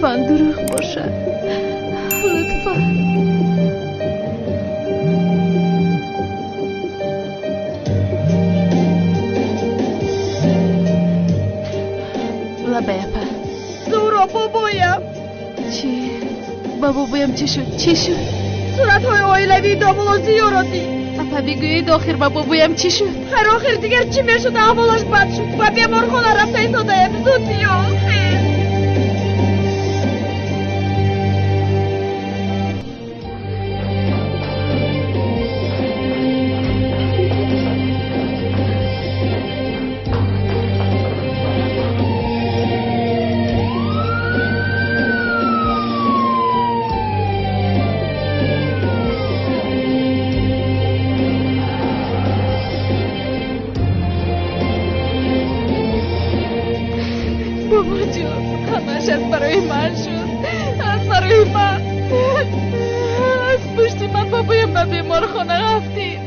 Лутфан дурӯғ бошад. Лутфан. Лабай апа. Зуро бобоям. Чӣ? Ба бобоям чӣ шуд? Чӣ шуд? Суратҳои оилавии домуло зиёро дид. Апа бигӯед охир ба бобоям чӣ шуд? Хайр, охир дигар чӣ мешуд? Аҳволаш бад шуд. Ба беморхона рафта истодаем. Зуд биё. Хез. Бобоҷон, ҳамаш аз барои ман шуд. Аз барои ман. Аз пушти ман бобоям ба беморхона рафтид.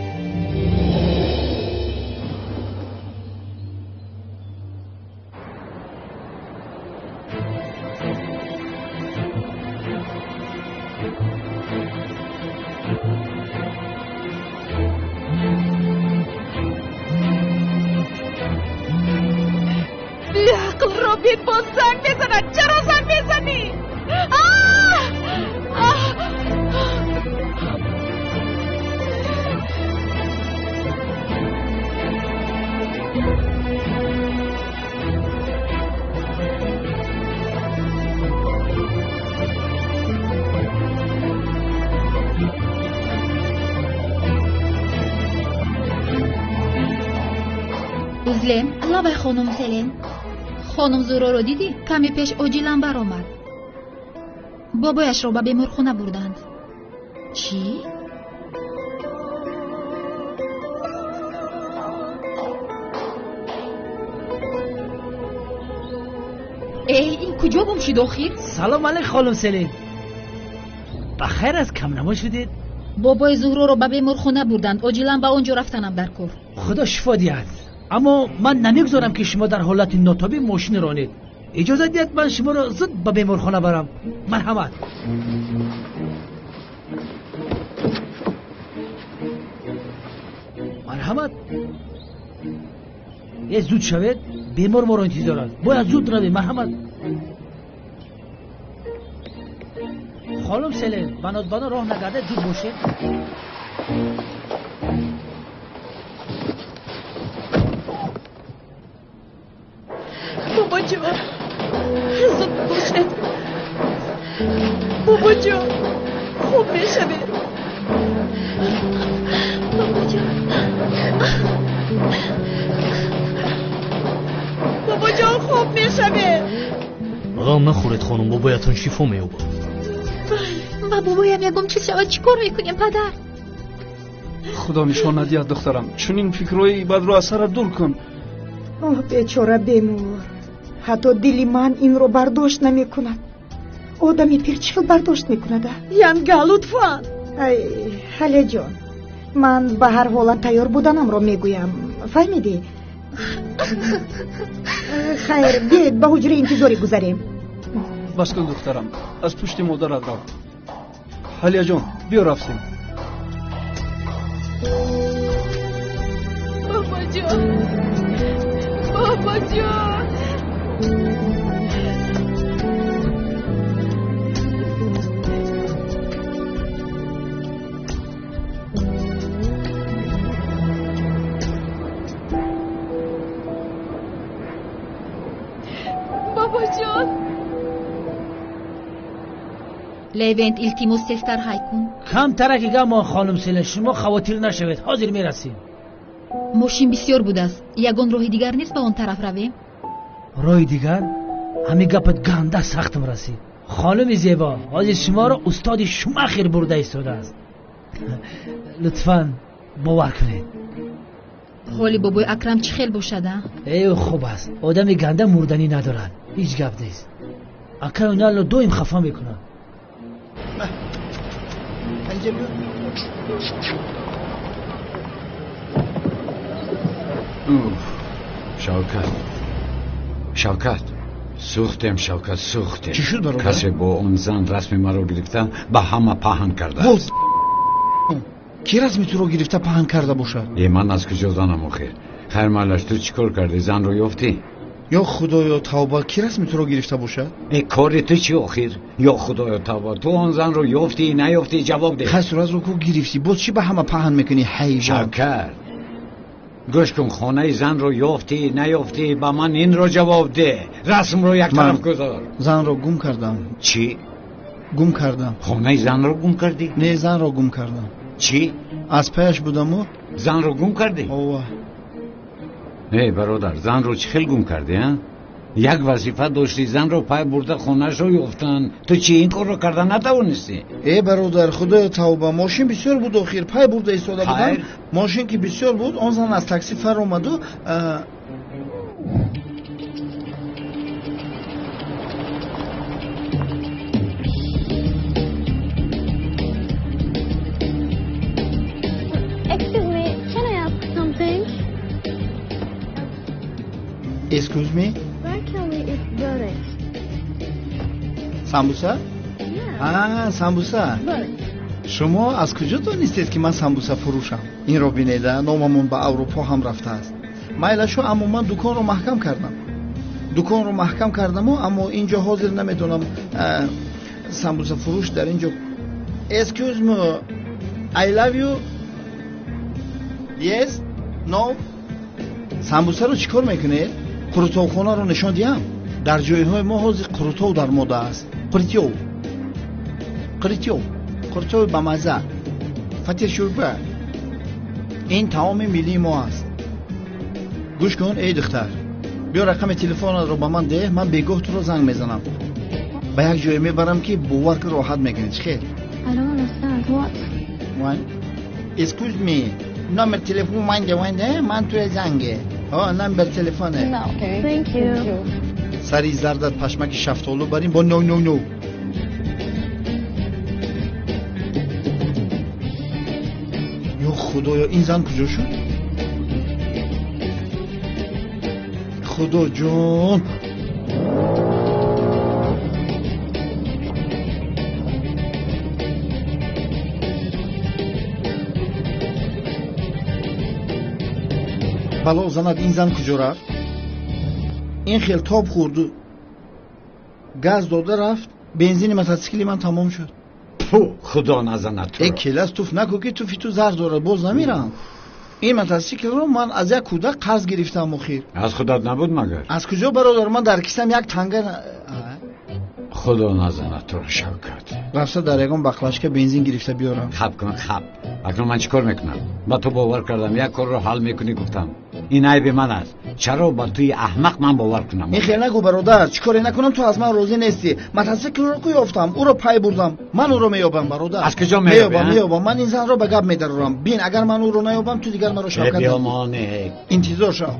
Беақл Робин боз занг мезанад. Чаро занг мезанӣ? Узлем, лабай хонум Селен. Хонум Зуроро дидӣ? Каме пеш оҷилан баромад. Бобояшро ба беморхона бурданд. Чӣ? Эй, ин куҷо гум шуд охир? Салом алейк, хонум Селин. Ба хайр аст, камнамо шудед? Бобои Зуҳроро ба беморхона бурданд. Оҷилан ба он ҷо рафтанам дар кор. Худо шифо диҳад. Аммо ман намегузорам, ки шумо дар ҳолати нотобӣ мошин ронед. Иҷозат диҳед ман шуморо зуд ба беморхона барам. Марҳамат. Марҳамат. Е, зуд шавед, бемор моро интизор аст. Бояд зуд равем. Марҳамат. Хонум Селен, ба нозбано роҳ нагардед, зуд бошед. Бобоҷон, зуд бошед. Бобоҷон, хуб мешавед. Бобоҷон. Бобоҷон, хуб мешавед. Ғам нахӯред, хонум, бобоятон шифо меёбад. Ба бобоям ягон чиз шавад, чӣ кор мекунем, падар? Худо нишон надиҳад, духтарам. Чунин фикрҳои бадро аз сарат дур кун. Оҳ, бечора бемор. Ҳатто дили ман инро бардошт намекунад. Одами пир чӣ хел бардошт мекунад? Янга, лутфан. Ай, Ҳалияҷон, ман ба ҳар ҳолат тайёр буданамро мегӯям. Фаҳмидӣ? Хайр, биёед ба ҳуҷраи интизорӣ гузарем. Бас кун, духтарам, аз пушти модарат рав. Ҳалияҷон, биё рафтем. Бобоҷон, бобоҷон. Бобоҷон. Левент, илтимос, тезтар ҳай кун. Камтараки гамон, хонум Селен, шумо хавотир нашавед, ҳозир мерасем. Мошин бисёр будааст. Ягон роҳи дигар нест ба он тараф равем? Роҳи дигар? Ҳамин гапат ганда сахтам расид. Хонуми зебо, ҳозир шуморо устоди Шумахер бурда истодааст. Лутфан бовар кунед. Ҳоли бобои Акрам чӣ хел бошад, а? Э, хуб аст. Одами ганда мурданӣ надорад. Ҳеҷ гап нест. Акаю Налло доим хафа мекунад. Шавкат, Шавкат, Сӯхтем, Шавкат, сӯхтем. Чӣ шуд, бародар? Касе бо он зан расми маро гирифта ба ҳама паҳн кардааст. Ки расми туро гирифта паҳн карда бошад? Е, ман аз куҷо донам охир? Хайр, майлаш, ту чӣ кор кардӣ? Занро ёфтӣ? Ё худоё тавба, ки расми туро гирифта бошад? Э, кори ту чӣ охир? Ё худоё тавба, ту он занро ёфтӣ, наёфтӣ, ҷавоб деҳ. Хай, суратро ку гирифтӣ, боз чӣ ба ҳама паҳн мекунӣ, ҳайвон? Шавкат, гӯш кун, хонаи занро ёфтӣ, наёфтӣ, ба ман инро ҷавоб деҳ. Расмро як тараф гузор. Занро гум кардам. Чӣ? Гум кардам. Хонаи занро гум кардӣ? Не, занро гум кардам. Чӣ? Аз паяш будаму. Занро гум кардӣ? Ова. Эй бародар, занро чӣ хел гум кардӣ, а? Як вазифа доштӣ, занро пай бурда хонаашро ёфтан. Ту чӣ ин корро карда натавонистӣ? Э бародар, худоё тавба, мошин бисёр буд охир, пай бурда истода будам. Мошин ки бисёр буд, он зан аз такси фаромаду. Excuse me, can I ask something? Excuse me? Where can we eat börek? Самбуса? Yeah. А, самбуса. Börek. Шумо аз куҷо донистед, ки ман самбуса фурӯшам? Инро бинеда, номамон ба Аврупо ҳам рафтааст. Майлашо, аммо ман дуконро маҳкам кардам. Дуконро маҳкам кардаму, аммо ин ҷо ҳозир намедонам самбуса фурӯш дар ин ҷо. Excuse me, I love you. Yes? No? Самбусаро чӣ кор мекунед? Қурутовхонаро нишон диҳам? Дар ҷойҳои мо ҳозир қурутов дар мода аст. Қуритёв, қуритёв, қурутови бамазза, фатиршӯрба. Ин таоми миллии мо аст. Гӯш кун, эй духтар, биё рақами телефонатро ба ман деҳ, ман бегоҳ туро занг мезанам. Ба як ҷое мебарам, ки бовар ки роҳат мекунӣ. Чӣ хел? I don't understand. What? One. Excuse me, номер телефон манде ванде, ман туя занге. Ҳо, номер телефоне. No. Okay. Thank you. Сари зардат пашмаки шафтолу барин бо но но но. Ё худоё, ин зан куҷо шуд? Худо ҷон. Бало занад, ин зан куҷо рафт? Ин хел тоб хӯрду газ дода рафт, бензини мотосикли ман тамом шуд. Фу, худо назанад туро. Э, келас, туф наку, ки туфи ту зар дорад, боз намирам. Ин мотосиклро ман аз як кӯдак қарз гирифтам охир. Аз худат набуд магар? Аз куҷо, бародар, ман дар кисам як танга. Худо назанад туро, Шавкат. Рафта дар ягон баклашка бензин гирифта биёрам. Хаб кун, хаб. Акнун ман чӣ кор мекунам? Ба ту бовар кардам, як корро ҳал мекунӣ гуфтам. Ин айби ман аст. Чаро ба туи аҳмақ ман бовар кунам? Ин хел нагӯ, бародар, чӣ коре накунам, ту аз ман розӣ нестӣ. Мотосиклро ку ёфтам, ӯро пай бурдам. Ман ӯро меёбам, бародар. Аз куҷо меёбӣ? Меёбам, меёбам. Ман ин занро ба гап медарорам. Бин, агар ман ӯро наёбам, ту дигар маро Шавкат. Биёмоне. Интизор шав.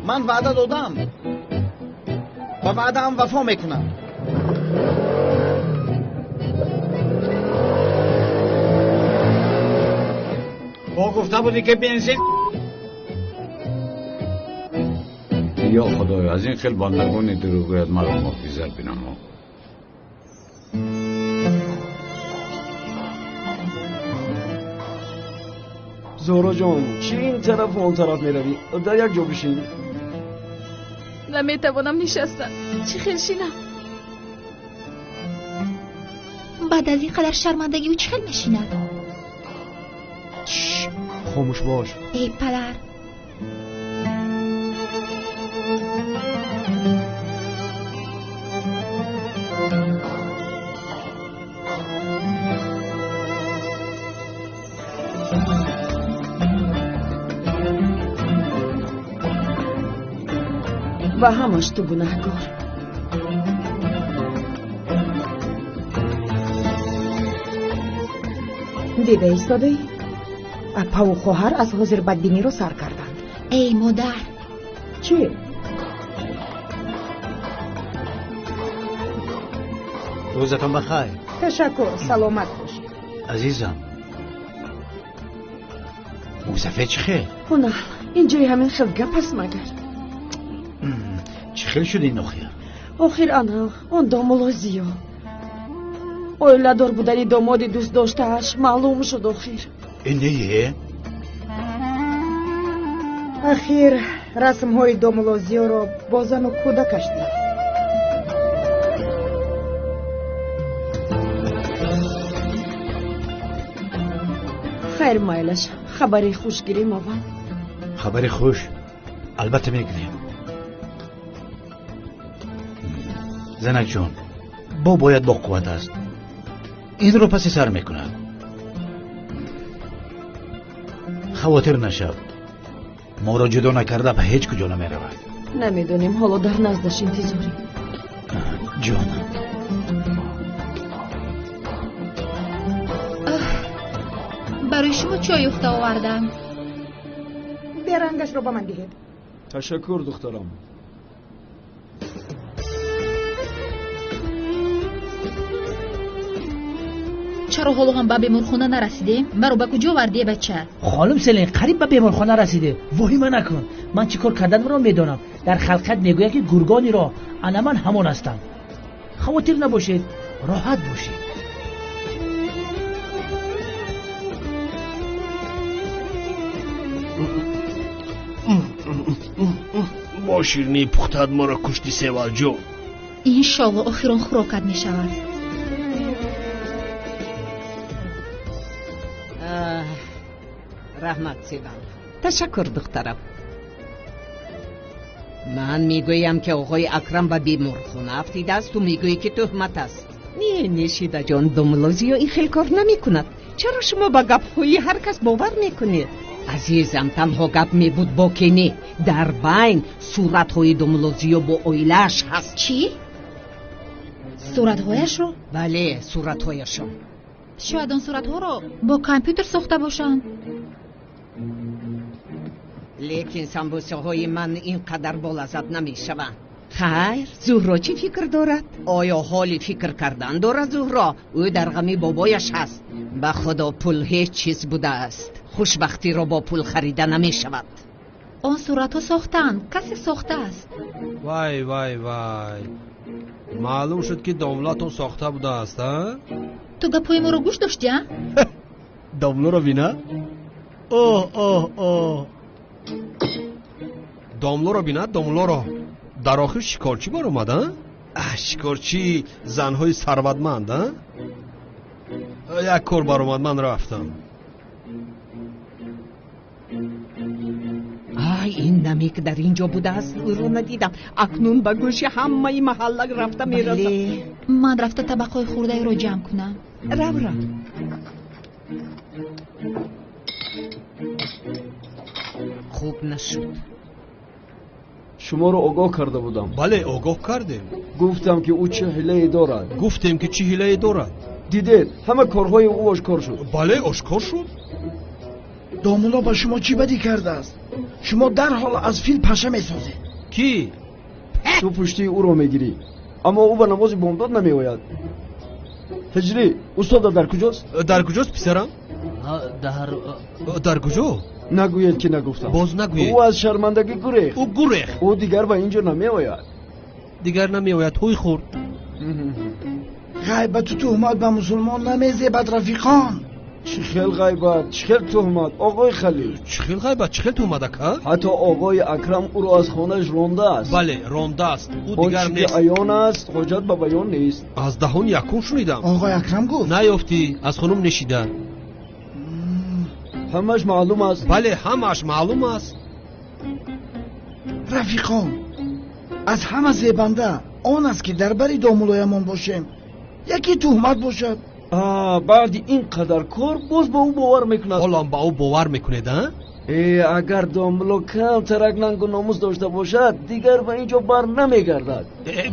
Ман ваъда додам. Ба ваъдаам вафо мекунам. Бо гуфта будӣ, ки бензин. Ё худоё, аз ин хел бандагони дурӯғгӯят маро муҳофизат бинамо. Зуҳро ҷон, чӣ ин тарафу он тараф меравӣ? Дар як ҷо бишин. Наметавонам нишастан. Чӣ хел шинам? Баъд аз ин қадар шармандагӣ ӯ чӣ хел мешинад? Хомӯш бош. Эй падар. Ва ҳамаш ту гунаҳкор. Дида истодаӣ, апаву хоҳар аз ҳозир бадбиниро сар карданд. Эй модар. Чӣ? Рӯзатон бахайр. Ташаккур, саломат бош. Азизам, мӯйсафед чӣ хел? Ҳунар, ин ҷои ҳамин хел гап аст магар? Чӣ хел шуд ин охир? Охир ана он домулло Зиё. Оиладор будани домоди дӯстдоштааш маълум шуд охир. Не? Ахир расмҳои домулло Зиёро бо зану кӯдакаш дид. Хайр майлаш, хабари хуш гирем аввал. Хабари хуш албатта мегирем. Занакҷон, бо бояд бо қувват аст. Инро паси сар мекунад. Хавотир нашав. Моро ҷудо накарда ба ҳеҷ куҷо намеравад. Намедонем, ҳоло дар наздаш интизорем. Ҷонам. Барои шумо чой юхта овардам. Берангашро ба ман диҳед. Ташаккур, духтарам. Чаро ҳоло ҳам ба беморхона нарасидем? Маро ба куҷо овардӣ, бача? Хонум Селин, қариб ба беморхона расидем. Воҳима накун. Ман чӣ кор карданро медонам. Дар халқат мегӯяд ки гургони роҳ. Ана ман ҳамон ҳастам. Хавотир набошед, роҳат бошед. Бо ширинии пухтаат моро кушти, Севалҷон. Иншолло охирон хӯрокат мешавад. Раҳмат, Севал. Ташаккур, духтарам. Ман мегӯям ки оғои Акрам ба беморхона афтидааст, ту мегӯӣ ки тӯҳмат аст. Не, не, Шидаҷон, домулло Зиё ин хел кор намекунад. Чаро шумо ба гапҳои ҳар кас бовар мекунед? Азизам, танҳо гап мебуд боке не. Дар байн суратҳои домулло Зиё бо оилааш ҳаст. Чӣ? Суратҳояшро? Бале, суратҳояшон. Шояд он суратҳоро бо компютер сохта бошанд. Лекин самбусаҳои ман ин қадар болаззат намешаванд. Хайр, Зуҳро чӣ фикр дорад? Оё ҳоли фикр кардан дорад Зуҳро? Ӯ дар ғами бобояш ҳаст. Ба худо пул ҳеҷ чиз будааст. Хушбахтиро бо пул харида намешавад. Он суратҳо сохтаанд, касе сохтааст. Вай, вай, вай. Маълум шуд ки домлатон сохта будааст, а? Ту гапҳои моро гӯш доштӣ, а? Домлоро бина? Оҳ, оҳ, оҳ. Домлоро бина, домлоро. Дар охир шикорчӣ баромад, а? Шикорчии занҳои сарватманд, а? Як кор баромад, ман рафтам. Ай, ин намек дар ин ҷо будааст, ӯро надидам. Акнун ба гӯши ҳамаи маҳалла рафта мерасам. Ман рафта табақҳои хурдаеро ҷамъ кунам. Рав, рав. Хуб нашуд. Шуморо огоҳ карда будам. Бале, огоҳ кардем. Гуфтам ки ӯ чӣ ҳилае дорад. Гуфтем ки чӣ ҳилае дорад. Дидед, ҳама корҳои ӯ ошкор шуд. Бале, ошкор шуд. Домулло ба шумо чӣ бадӣ кардааст? Шумо дарҳол аз фил паша месозед. Кӣ? Ту пуштии ӯро мегирӣ, аммо ӯ ба намози бомдод намеояд. Ҳиҷрӣ, устода дар куҷост? Дар куҷост, писарам? Дар куҷо? Нагӯед ки нагуфтам. Боз нагӯед. Ӯ аз шармандагӣ гурехт. Ӯ гурехт. Ӯ дигар ба ин ҷо намеояд. Дигар намеояд. Ҳуй хӯрд. Ғайбату туҳмат ба мусулмон намезебад, рафиқон. Чӣ хел ғайбат, чӣ хел туҳмат, оғои Халил? Чӣ хел ғайбат, чӣ хел туҳмат, ака? Ҳатто оғои Акрам ӯро аз хонааш рондааст. Бале, рондааст. Ӯ дигар Он чӣ ки нест. аён аст, ҳоҷат ба баён нест. Аз даҳон якум шунидам. Оғои Акрам гуфт? Наёфтӣ, аз хонум нешида. Ҳамаш маълум аст. Бале, ҳамаш маълум аст. Рафиқон, аз ҳама зебанда он аст ки дар бари домулоямон бошем. Яке туҳмат бошад. Баъди ин қадар кор боз ба ӯ бовар мекунад. Ҳолам ба ӯ бовар мекунед, а? Агар домуло камтарак нангу номус дошта бошад, дигар ба ин ҷо бар намегардад.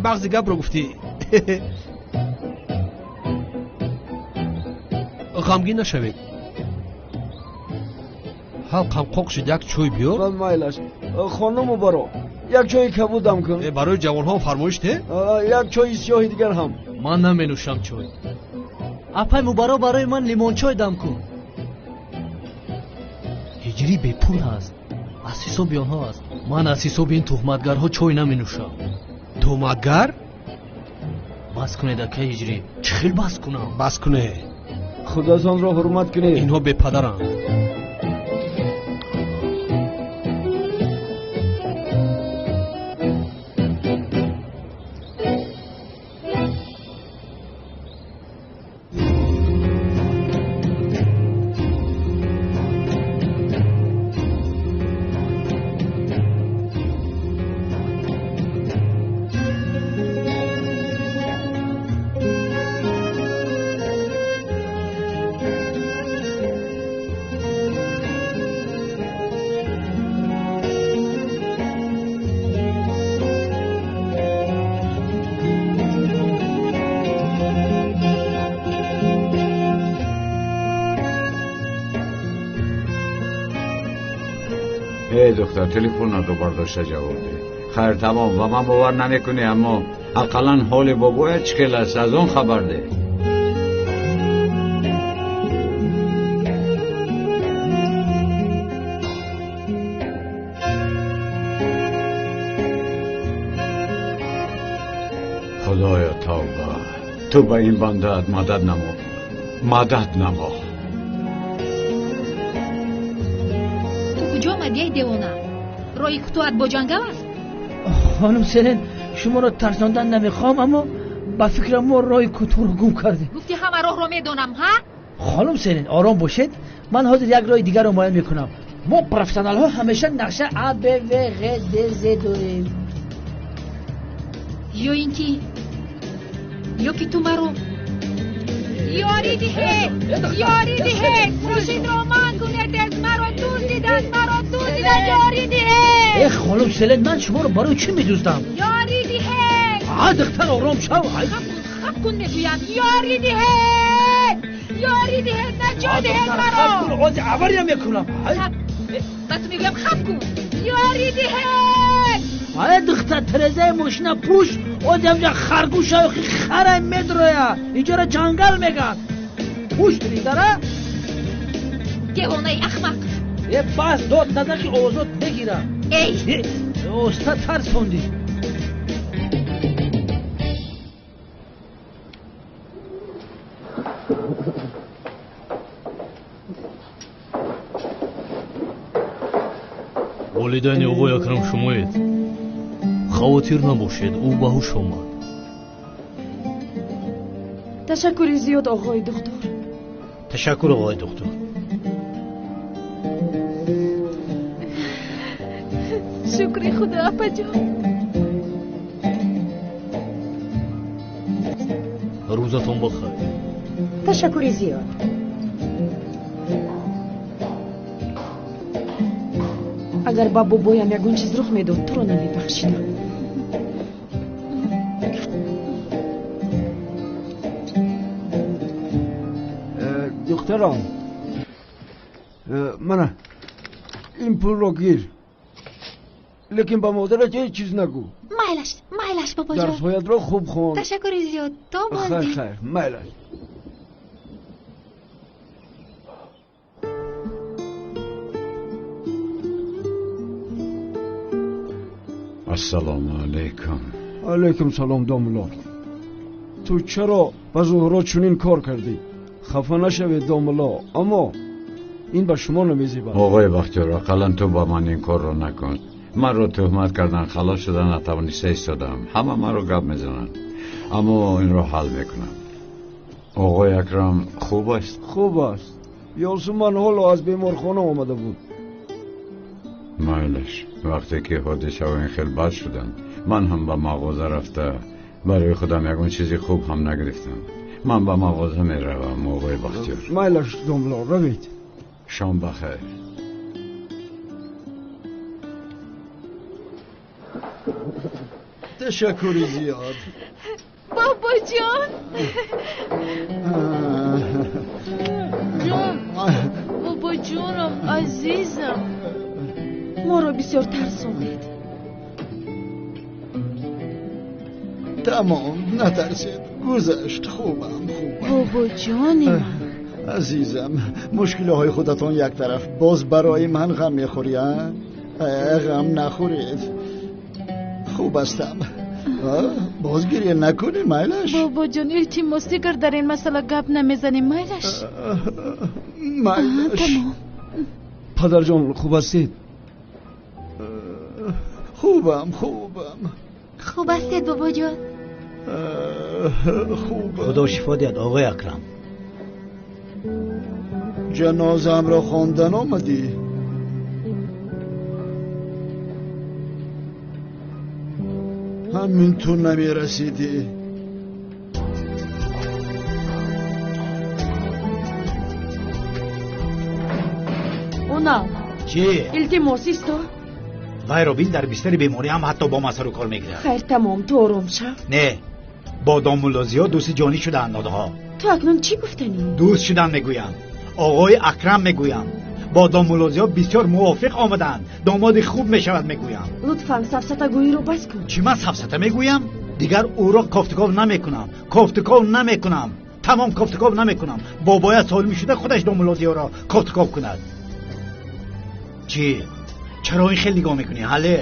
Бағзи гапро гуфтӣ. Ғамгин нашавед. Ҳалқам қоқ шуд, як чой биёр. Ман майлаш. Хонуму баро, як чойи кабудам кун. Барои ҷавонҳо фармоиш де? Як чойи сиёҳи дигар ҳам. Ман наменӯшам чой. Апай Мубаро, барои ман лимончой дам кун. Ҳиҷрӣ бепул аст. Аз ҳисоби онҳо аст. Ман аз ҳисоби ин туҳматгарҳо чой наменӯшам. Туҳматгар? Бас кунед, акаи Ҳиҷрӣ. Чӣ хел бас кунам? Бас кунед. Худатонро ҳурмат кунед. Инҳо бепадаранд. эй духтар, телефонатро бардошта ҷавоб деҳ. Хайр, тамом, ба ман бовар намекунӣ, аммо ақаллан ҳоли бобоят чӣ хел аст, аз он хабар деҳ. Худоё, тавба, ту ба ин бандаат мадад намо, мадад намо. Куҷо омадӣ, эй девона? Роҳи кӯтоҳат бо ҷангал аст? Хонум Селен, шуморо тарсондан намехоҳам, аммо ба фикрам мо роҳи кӯтоҳро гум кардем. Гуфти ҳама роҳро медонам, ҳа? Хонум Селен, ором бошед. Ман ҳозир як роҳи дигарро муайян мекунам. Мо профессионалҳо ҳамеша нақша А, Б, В, Ғ, Д, З дорем. Ё ин ки ё ки ту маро ёрӣ диҳед, ёрӣ диҳед, мошинро ман кунед, аз маро дуздиданд, маро дуздиданд, ёрӣ диҳед. Э хонум Селен, ман шуморо барои чӣ медуздам? Ёрӣ диҳед. А духтар, ором шав. Хаб кун мегӯям, ёрӣ диҳед, ёрӣ диҳед, наҷот диҳед маро. Хаб кун, ози авария мекунам. Ба ту мегӯям хаб кун, ёрӣ диҳед. Ай духтар, тирезаи мошина пӯш, ози ҳамҷа харгӯша хара медроя. Инҷоро ҷангал мегӯянд. Пӯш тирезара. Девонаи ахмақ. Э бас, дод назан ки овозот бегирам. Эй! Оста тарсондӣ. Волидайни оғои Акрам шумоед. Хавотир набошед, ӯ ба ҳуш омад. Ташаккури зиёд, оғои духтур. Ташаккур, оғои духтур. Шукри худо, апаҷон. Рӯзатон бахайр. Ташаккури зиёд. Агар ба бобоям ягон чиз рух медод, туро намебахшидам. Духтарам, мана ин пулро гир, лекин ба модарат ҳеҷ чиз нагӯ. Майлаш, майлаш, бобоҷон. Дарсҳоятро хуб хон. Ташаккури зиёд, то боздид. Хайр, хайр, майлаш. Ассалому алайкум. Алайкум салом, домулло. Ту чаро ба Зуҳро чунин кор кардӣ? Хафа нашавед, домулло, аммо ин ба шумо намезебад. Оғои Бахтиёр, ақаллан ту ба ман ин корро накун. Маро туҳмат кардан, халос шуда натавониста истодаам. Ҳама маро гап мезананд, аммо инро ҳал мекунам. Оғои Акрам хуб аст? Хуб аст. Ёсуман ҳоло аз беморхона омада буд. Майлаш, вақте ки ҳодисаҳо ин хел бад шуданд, ман ҳам ба мағоза рафта барои худам ягон чизи хуб ҳам нагирифтам. Ман ба мағоза меравам, оғои Бахтиёр. Майлаш, домло, равед. Шом бахайр. Ташаккури зиёд. Бобоҷон. Ҷон, бобоҷонам, азизам. Моро бисёр тарсондед. Тамом, натарсед. Гузашт. Хубам, хубам. Бобоҷони ман. Азизам, мушкилиҳои худатон як тараф, боз барои ман ғам мехӯрӣ, а? Ғам нахӯред, хуб ҳастам. Боз гиря накунӣ, майлаш? Бобоҷон, илтимос, дигар дар ин масъала гап намезанем, майлаш? Майлаш. Тамом. Падарҷон, хуб ҳастед? Хубам, хубам. Хуб ҳастед, бобоҷон? Хубам. Худо шифо диҳад, оғои Акрам. Ҷанозаамро хондан омадӣ? Ҳамин ту намерасидӣ. Унал. Чӣ? Илтимос, исто. Вайро бин, дар бистари беморӣ ҳам ҳатто бо ман сару кор мегирад. Хайр, тамом, ту ором шав. Не, бо домуллозиё дӯсти ҷонӣ шудаанд онҳо. Ту акнун чӣ гуфтанӣ? Дӯст шудан мегӯям, оғои Акрам мегӯям. Бо домуллозиё бисёр мувофиқ омадаанд, домоди хуб мешавад мегӯям. Лутфан сафсатагӯиро бас кун. Чӣ ман сафсата мегӯям? Дигар ӯро кофтуков намекунам, кофтуков намекунам, тамом кофтуков намекунам. Бобояд солим шуда худаш домуллозиёро кофтуков кунад. Чӣ? Чаро ин хел нигоҳ мекунӣ? Ҳале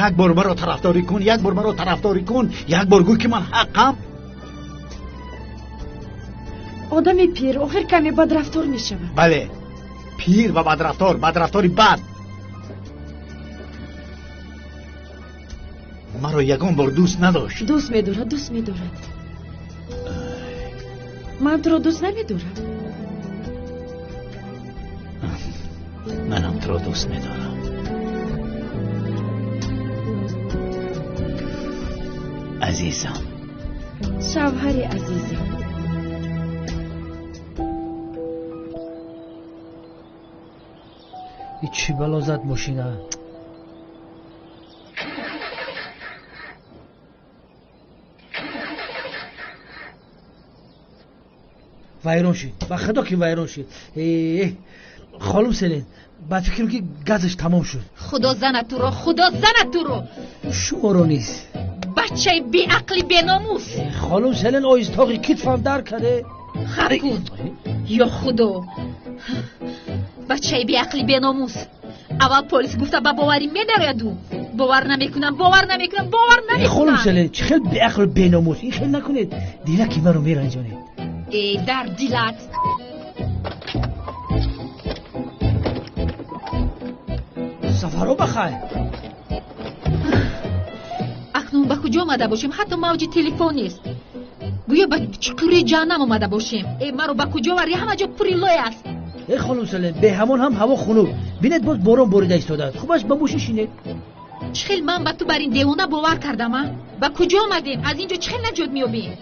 як бор маро тарафдорӣ кун, як бор маро тарафдорӣ кун, як бор гӯй ки ман ҳаққам. Одами пир охир каме бадрафтор мешавад. Бале, пир ва бадрафтор, бадрафтори бад. Маро ягон бор дӯст надошт. Дӯст медорад, дӯст медорад. Ман туро дӯст намедорам. Манам туро дӯст медорам. Азизам. Шавҳари азизам. Чӣ бало зад мошина? Вайрон шид, ба худо ки вайрон шид. Холум Селин, ба фикрам ки газаш тамом шуд. Худо занад туро, худо занад туро. Шуморо низ. Бачаи беақли беномус. Холум Селин, оистоғи китфам дар карде. Хар кун, ё худо. Бачаи беақли беномус. Аввал полис гуфта ба боварӣ медарояду. Бовар намекунам, бовар намекунам, бовар намекунам. Холум Селин, чӣ хел беақлу беномус? Ин хел накунед, дилаки маро меранҷонед. Э, дар дилат. Сафаро бахайр. Акнун ба куҷо омада бошем? Ҳатто мавҷи телефон нест. Гӯё ба чуқури ҷаҳаннам омада бошем. Э, маро ба куҷо варди? Ҳама ҷо пури лой аст. Э, холум Селин, беҳамон ҳам ҳаво хунук. Бинед, боз борон борида истодааст. Хубаш ба мошин шинед. Чӣ хел ман ба ту бар ин девона бовар кардам, а? Ба куҷо омадем? Аз ин ҷо чӣ хел наҷот меёбем?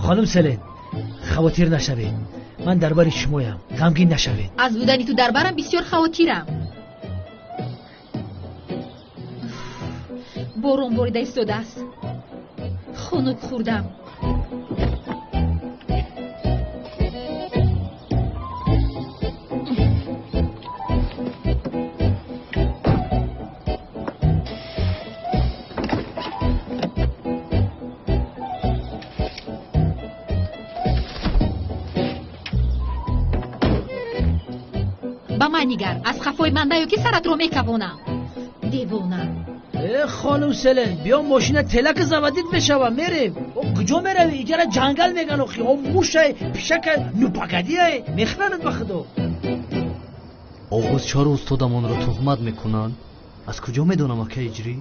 Хонум Селин, хавотир нашавед. Ман дар бари шумоям. Ғамгин нашавед. Аз будани ту дар барам бисёр хавотирам. Борон борида истодааст. Хунук хӯрдам. Ба ман нигар, аз хафои ман наё ки саратро мекавонам. Девона. Э, холум Селин, биё мошина телак заводить мешава, мерем. О, куҷо меравӣ? Иҷара ҷангал меган охи. О, мушай, пишакай, нупагадиай, мехӯранад ба худо. Оғоз чаро устодамонро туҳмат мекунанд? Аз куҷо медонам, ака Иҷрӣ?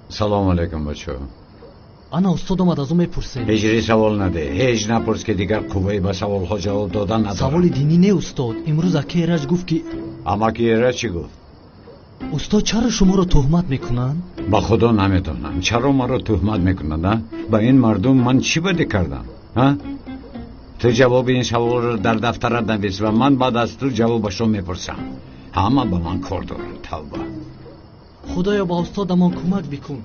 Салому алайкум, бачаҳо. Ана устод омад, аз ӯ мепурсем. Ҳиҷрӣ, савол надеҳ, ҳеҷ напурс, ки дигар қувваи ба саволҳо ҷавоб додан надорам. Саволи динӣ не, устод. Имрӯз ака Эраҷ гуфт ки Амаки Эраҷ чӣ гуфт? Устод, чаро шуморо туҳмат мекунанд? Ба худо намедонам чаро маро туҳмат мекунанд. А ба ин мардум ман чӣ бадӣ кардам? А ту ҷавоби ин саволро дар дафтарат навис ва ман баъд аз ту ҷавобашро мепурсам. Ҳама ба ман кор доранд. Тавба. Худоё, ба устодамон кӯмак бикун.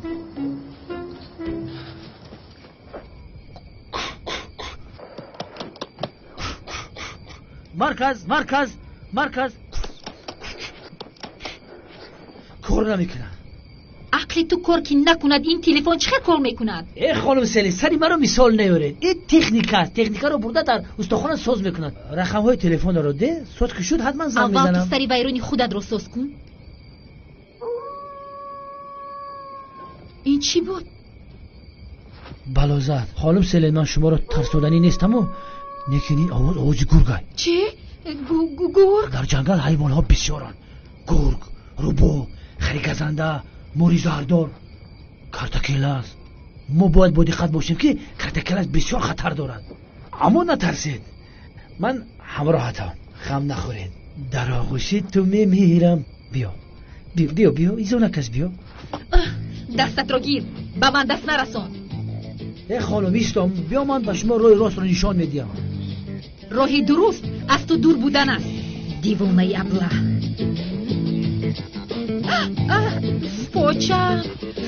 Марказ, марказ, марказ. Кор намекунад. Ақли ту кор ки накунад, ин телефон чӣ хел кор мекунад? Э хонум Селин, сари маро мисол наёред. Ин техника аст. Техникаро бурда дар устохона соз мекунад. Рақамҳои телефонро де, соз ки шуд ҳатман занг мезанам. Аввал ту сари вайрони худатро соз кун. Ин чӣ буд? Балозад. Хонум Селин, ман шуморо тарсоданӣ нестаму, лекин ин овоз овози гургай. Чӣ? Гург? Дар ҷангал ҳайвонҳо бисёранд. Гург, рӯбоҳ, хари газанда, мори заҳрдор, картакелас. Мо бояд бо диққат бошем, ки картакелас бисёр хатар дорад. Аммо натарсед, ман ҳамроҳатам, ғам нахӯред. Дар оғӯши ту мемирам. Биё, биё, биё, изо накаш, биё. Дастатро гир, ба ман даст нарасон. Э хонум, истом, биё, ман ба шумо роҳи ростро нишон медиҳам. Роҳи дуруст аз ту дур будан аст, девонаи аблаҳ. Почам.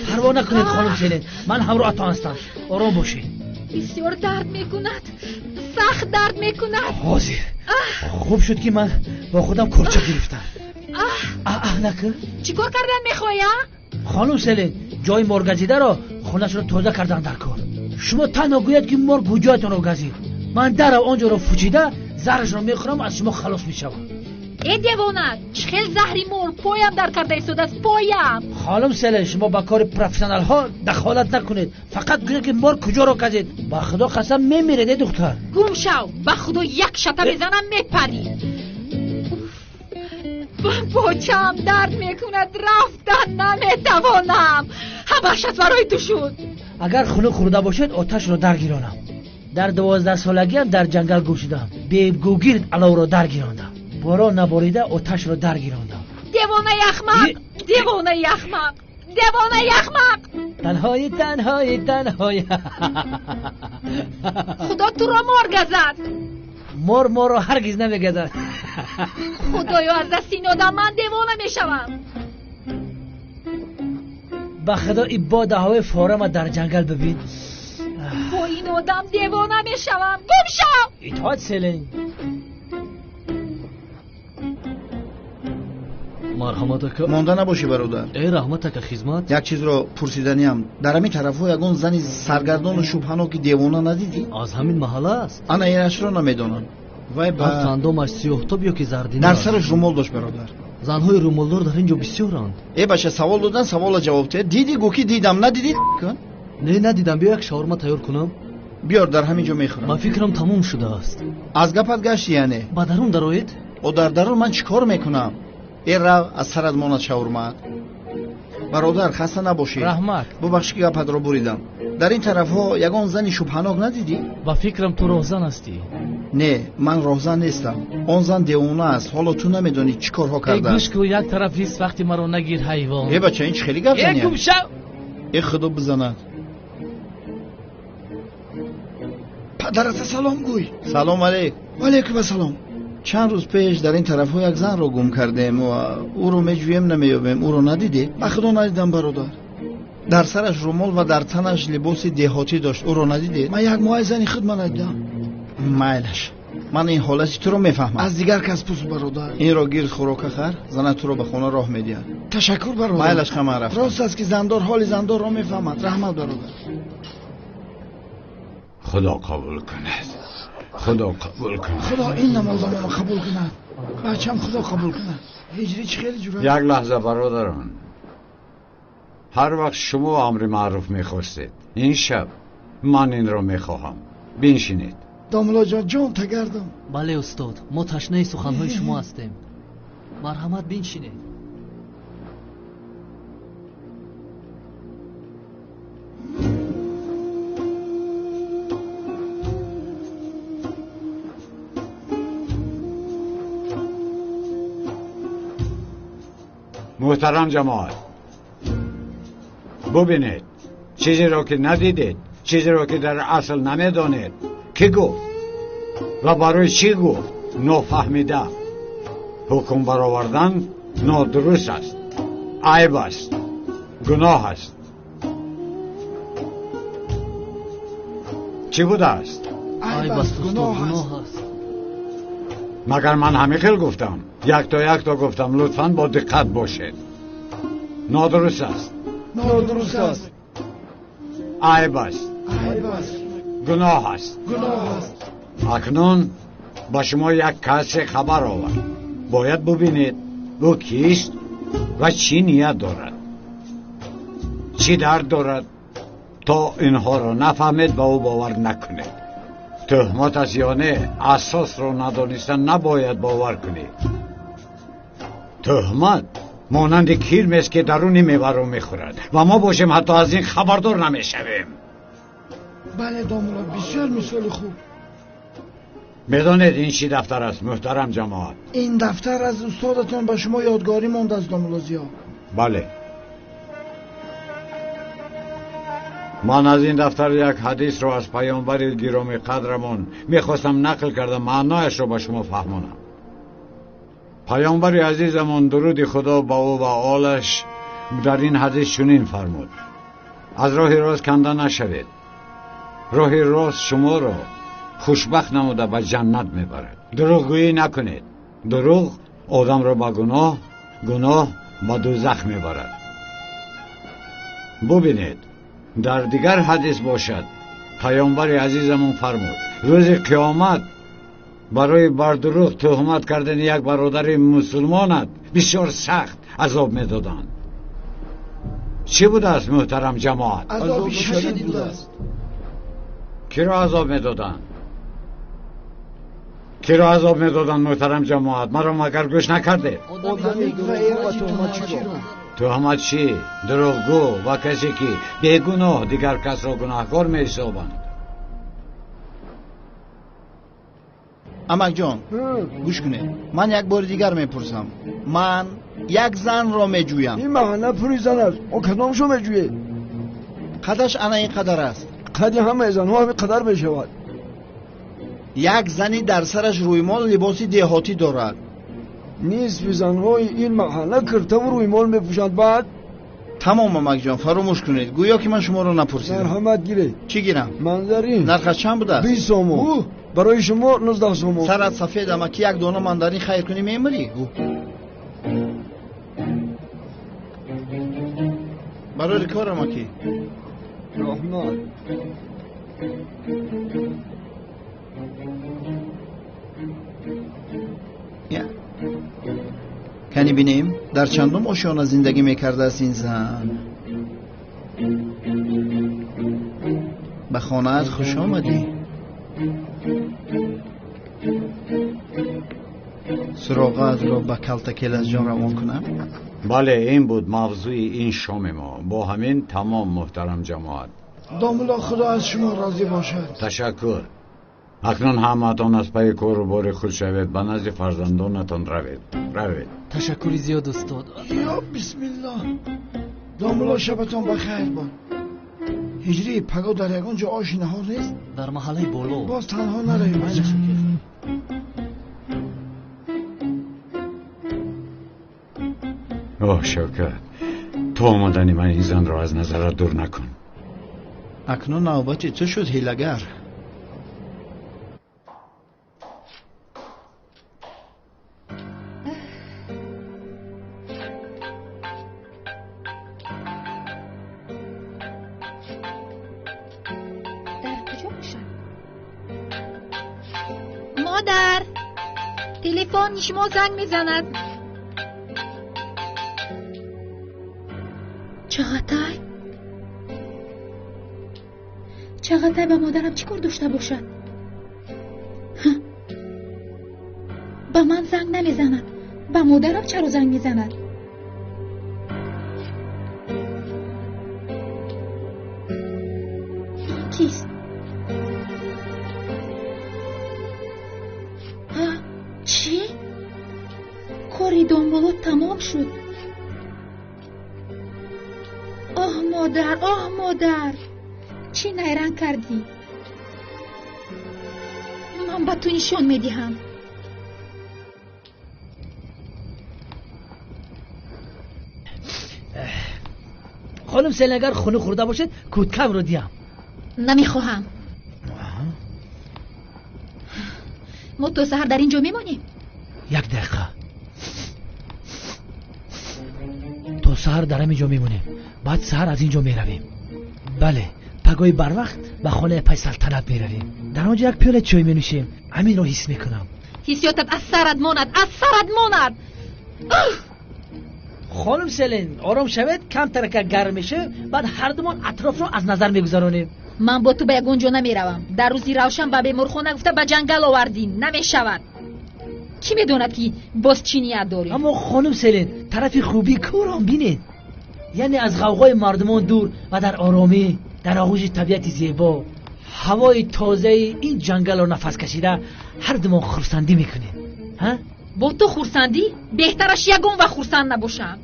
Парво накунед, хонум Селин, ман ҳамроҳатон ҳастам. Ором бошед. Бисёр дард мекунад, сахт дард мекунад. Ҳозир хуб шуд, ки ман бо худам корча гирифтам. Аҳ накун. Чӣ кор кардан мехоҳӣ, а? Хонум Селин, ҷои моргазидаро хонашро тоза кардан дар кор. Шумо танҳо гӯяд, ки мор куҷоятонро газид. Ман дарав он ҷоро фучида заҳрашро мехӯрам, аз шумо халос мешавам. Э девона, чӣ хел заҳри мор? Поям дард карда истодааст, поям. Хонум Селин, шумо ба кори профессионалҳо дахолат накунед. Фақат гӯед, ки мор куҷоро газид. Ба худо қасам, мемиред, э духтар. Гум шав, ба худо як шата мезанам, мепарӣ. Почам дард мекунад, рафтан наметавонам. Ҳамааш аз барои ту шуд. Агар хунук хӯрда бошед, оташро даргиронам. Дар 12 солагиам дар ҷангал гум шудам. Бегугирд аловро даргирондам. Борон наборида оташро даргирондам. Девонаи ахмақ, девонаи ахмақ, девонаи ахмақ. Танҳои, танҳои, танҳои. Худо туро мор газад. Мор моро ҳаргиз намегазад. Худоё, аз дасти ин одам ман девона мешавам. Ба худо, ин бодаҳои форама дар ҷангал бибин. Бо ин одам девона мешавам. Гум шав. Итоат, Селин. Марҳамат, ака. Монда набошӣ, бародар. Э, раҳмат, ака, хизмат. Як чизро пурсиданиам: дар ҳамин тарафҳо ягон зани саргардону шубҳаноки девона надидӣ? Аз ҳамин маҳалла аст? Ана инашро намедонам. Вай ба андомаш сиёҳтоб ё ки зардина? Дар сараш румол дошт, бародар. Занҳои румолдор дар ин ҷо бисёранд. Э бача, савол додан, савола ҷавоб те. Дидӣ, гӯ ки дидам, надидӣ кун. Не, надидам. Биё, як шаурма тайёр кунам. Биёр, дар ҳамин ҷо мехӯрам. Ба фикрам, тамом шудааст. Аз гапат гашти яъне. Ба дарун дароед. О, дар дарун ман чӣ кор мекунам? Э, рав, аз сарат монад шаурмаат. Бародар, хаста набошӣ. Раҳмат. Бубахш, ки гапатро буридам. Дар ин тарафҳо ягон зани шубҳанок надидӣ? Ба фикрам, ту роҳзан ҳастӣ. Не, ман роҳзан нестам. Он зан девона аст. Ҳоло ту намедонӣ, чӣ корҳо кардааст. Гӯш кун, як тараф ист, вақти маро нагир, ҳайвон. Э бача, ин чӣ хеле гап э зания? Гум шав. Э, худо бизанад. Падарата салом гӯй. Салом алейк. Валейкум ассалом. Чанд рӯз пеш дар ин тарафҳо як занро гум кардем ва ӯро меҷӯем, намеёбем. Ӯро надидед? Ба худо надидам, бародар. Дар сараш румол ва дар танаш либоси деҳотӣ дошт. Ӯро надидед? Ман як моҳи зани худма надидам. Майлаш, ман ин ҳолати туро мефаҳмам. Аз дигар кас пурс, бародар. Инро гир, хӯрока хар, занат туро ба хона роҳ медиҳад. Ташаккур, бародар. Майлаш, ха, ман рафтам. Рост аст, ки зандор ҳоли зандорро мефаҳмад. Раҳмат, бародар. Худо қабул кунад, худо қабул кунад. Худо ин намозамонро қабул кунад, бачам, худо қабул кунад. Ҳиҷрӣ чӣ хеле ҷура. Як лаҳза, бародарон. Ҳар вақт шумо амри маъруф мехостед, ин шаб ман инро мехоҳам. Биншинед. Домулоҷон, ҷон тагардам. Бале, устод, мо ташнаи суханҳои шумо ҳастем. Марҳамат, биншинед. Муҳтарам ҷамоат, бубинед, чизеро ки надидед, чизеро ки дар асл намедонед, кӣ гуфт ва барои чӣ гуфт, нофаҳмида ҳукм баровардан нодуруст аст, айб аст, гуноҳ аст. Чӣ будааст? Айб аст, гуноҳ аст. Магар ман ҳамин хел гуфтам? Якто якто гуфтам. Лутфан бо диққат бошед. Нодуруст аст. Нодуруст аст. Айб аст. Айб аст. Гуноҳ аст. Гуноҳ аст. Акнун ба шумо як касе хабар овард. Бояд бубинед, ӯ кист ва чӣ ният дорад, чӣ дард дорад. То инҳоро нафаҳмед, ба ӯ бовар накунед. Тӯҳмат аст ё не, асосро надониста набояд бовар кунед. Тӯҳмат монанди кирмест, ки даруни меваро мехӯрад ва мо бошем ҳатто аз ин хабардор намешавем. Бале, домулло, бисёр мисоли хуб. Медонед ин чӣ дафтар аст, муҳтарам ҷамоат? Ин дафтар аз устодатон ба шумо ёдгорӣ мондааст, домулло Зиё. Бале, ман аз ин дафтар як ҳадисро аз паёмбари гиромӣ қадрамон мехостам нақл карда маънояшро ба шумо фаҳмонам. Паёмбари азизамон, дуруди худо ба ӯ ва олаш, дар ин ҳадис чунин фармуд: аз роҳи рост канда нашавед, роҳи рост шуморо хушбахт намуда ба ҷаннат мебарад. Дурӯғгӯӣ накунед, дурӯғ одамро ба гуноҳ, гуноҳ ба дӯзах мебарад. Бубинед, дар дигар ҳадис бошад, паёмбари азизамон фармуд: рӯзи қиёмат барои бар дурӯғ тӯҳмат кардани як бародари мусулмонат бисёр сахт азоб медоданд. Чӣ будааст, муҳтарам ҷамоат? Азоби шадид будааст. Киро азоб медоданд? Киро азоб медоданд, муҳтарам ҷамоат? Маро магар гӯш накардед? Тӯҳматчӣ, дурӯғгӯ ва касе ки бегуноҳ дигар касро гунаҳкор меҳисобанд. Амакҷон, гӯш кунед, ман як бори дигар мепурсам. Ман як занро меҷӯям. Ин маҳалла пури зан аст, о кадомшо меҷӯед? Қадаш ана ин қадар аст. Қади ҳамаи занҳо ҳамин қадар мешавад. Як зани дар сараш рӯймол, либоси деҳотӣ дорад. Нисфи занҳои ин маҳалла киртаву рӯймол мепӯшанд. Баъд тамом, амакҷон, фаромӯш кунед, гӯё ки ман шуморо напурсидам. Марҳамат, гиред. Чӣ гирам? Мандарин. Нархаш чанд будааст? 20 сомон. Барои шумо 19 сомон. Сарат сафед, амаки, як дона мандарин хайр кунӣ мемирӣ. Барои кор, амаки. Раҳмат. Кани бинем, дар чандум ошёна зиндагӣ мекардааст ин зан? Ба хонаат хуш омадӣ. Суроғаатро ба калтакелазҷон равон кунам? Бале, ин буд мавзӯи ин шоми мо. Бо ҳамин тамом, муҳтарам ҷамоат. Домулло, худо аз шумо розӣ бошад. Ташаккур. Акнун ҳамаатон аз пайи кору бори худ шавед, ба назди фарзандонатон равед. Равед. Ташаккури зиёд, устод. Ё бисмиллоҳ. Домулло, шабатон ба хайр бод. Ҳиҷрӣ, паго дар ягон ҷо оши наҳор нест? Дар маҳаллаи боло. Боз танҳо наравем. Оҳ, Шавкат, то омадани ман ин занро аз назарат дур накун. Акнун навбати ту шуд, ҳилагар. Дар куҷо бошад? Модар, телефони шумо занг мезанад. Чағатай? Чағатай ба модарам чӣ кор дошта бошад? Ба ман занг намезанад. Ба модарам чаро занг мезанад? Ин кист? Чӣ? Кори домулло тамом шуд. Оҳ, модар, оҳ, модар, чӣ найранг кардӣ? Ман ба ту нишон медиҳам. Хонум Селин, агар хунук хӯрда бошед, кӯдкамро диҳам. Намехоҳам. Мо то саҳар дар ин ҷо мемонем? Як дақиқа. То саҳар дар ҳамин ҷо мемонем. Баъд саҳар аз ин ҷо меравем. Бале, пагоҳи барвақт ба хонаи пай Салтанат меравем. Дар он ҷо як пиёла чой менӯшем. Ҳаминро ҳис мекунам. Ҳиссиётат аз сарат монад, аз сарат монад. Хонум Селин, ором шавед, камтарака гарм мешавем, баъд ҳардумон атрофро аз назар мегузаронем. Ман бо ту ба ягон ҷо намеравам. Дар рӯзи равшан ба беморхона гуфта ба ҷангал овардӣ. Намешавад. Кӣ медонад, ки боз чӣ ният дорӣ? Аммо хонум Селин, тарафи хубии кӯрам бинед. Яъне аз ғавғои мардумон дур ва дар оромӣ, дар оғӯши табиати зебо, ҳавои тозаи ин ҷангалро нафас кашида ҳардумон хурсандӣ мекунем. Ҳа? Бо ту хурсандӣ? Беҳтараш ягон вақт хурсанд набошам.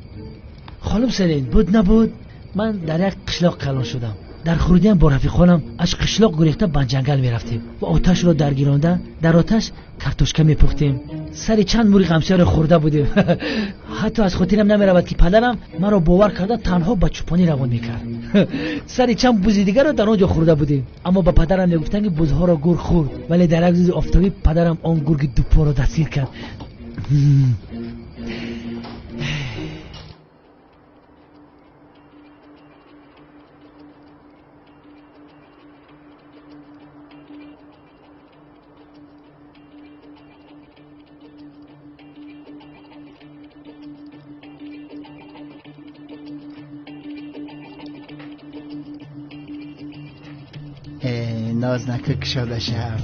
Хонум Селин, буд набуд, ман дар як қишлоқ калон шудам. Дар хурдиам бо рафиқонам аз қишлоқ гурехта ба ҷангал мерафтем ва оташро даргиронда дар оташ картошка мепухтем. Сари чанд мури ғамсиёро хӯрда будем. Ҳатто аз хотирам намеравад, ки падарам маро бовар карда танҳо ба чӯпонӣ равон мекард. Сари чанд бузи дигарро дар он ҷо хӯрда будем. Аммо ба падарам мегуфтанд, ки бузҳоро гург хӯрд. Вале дар як рӯзи офтобӣ падарам он гурги дупоро дастгир кард. Нознака кушода шав.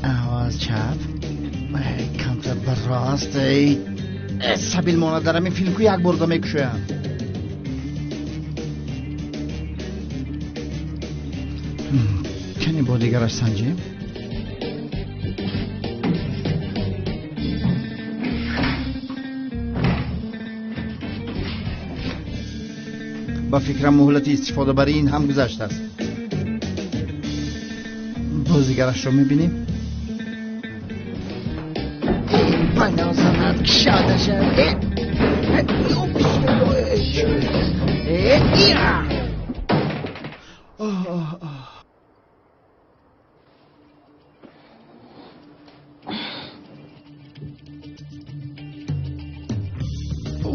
Аваз чап, камтар ба рост. Сабил монад, дар ҳамин филм ку як борда мекушоям. Кани бо дигараш санҷем. Ба фикрам, муҳлати истифодабарии ин ҳам гузаштааст. Боз дигарашро мебинем. Банозанат кушода шав.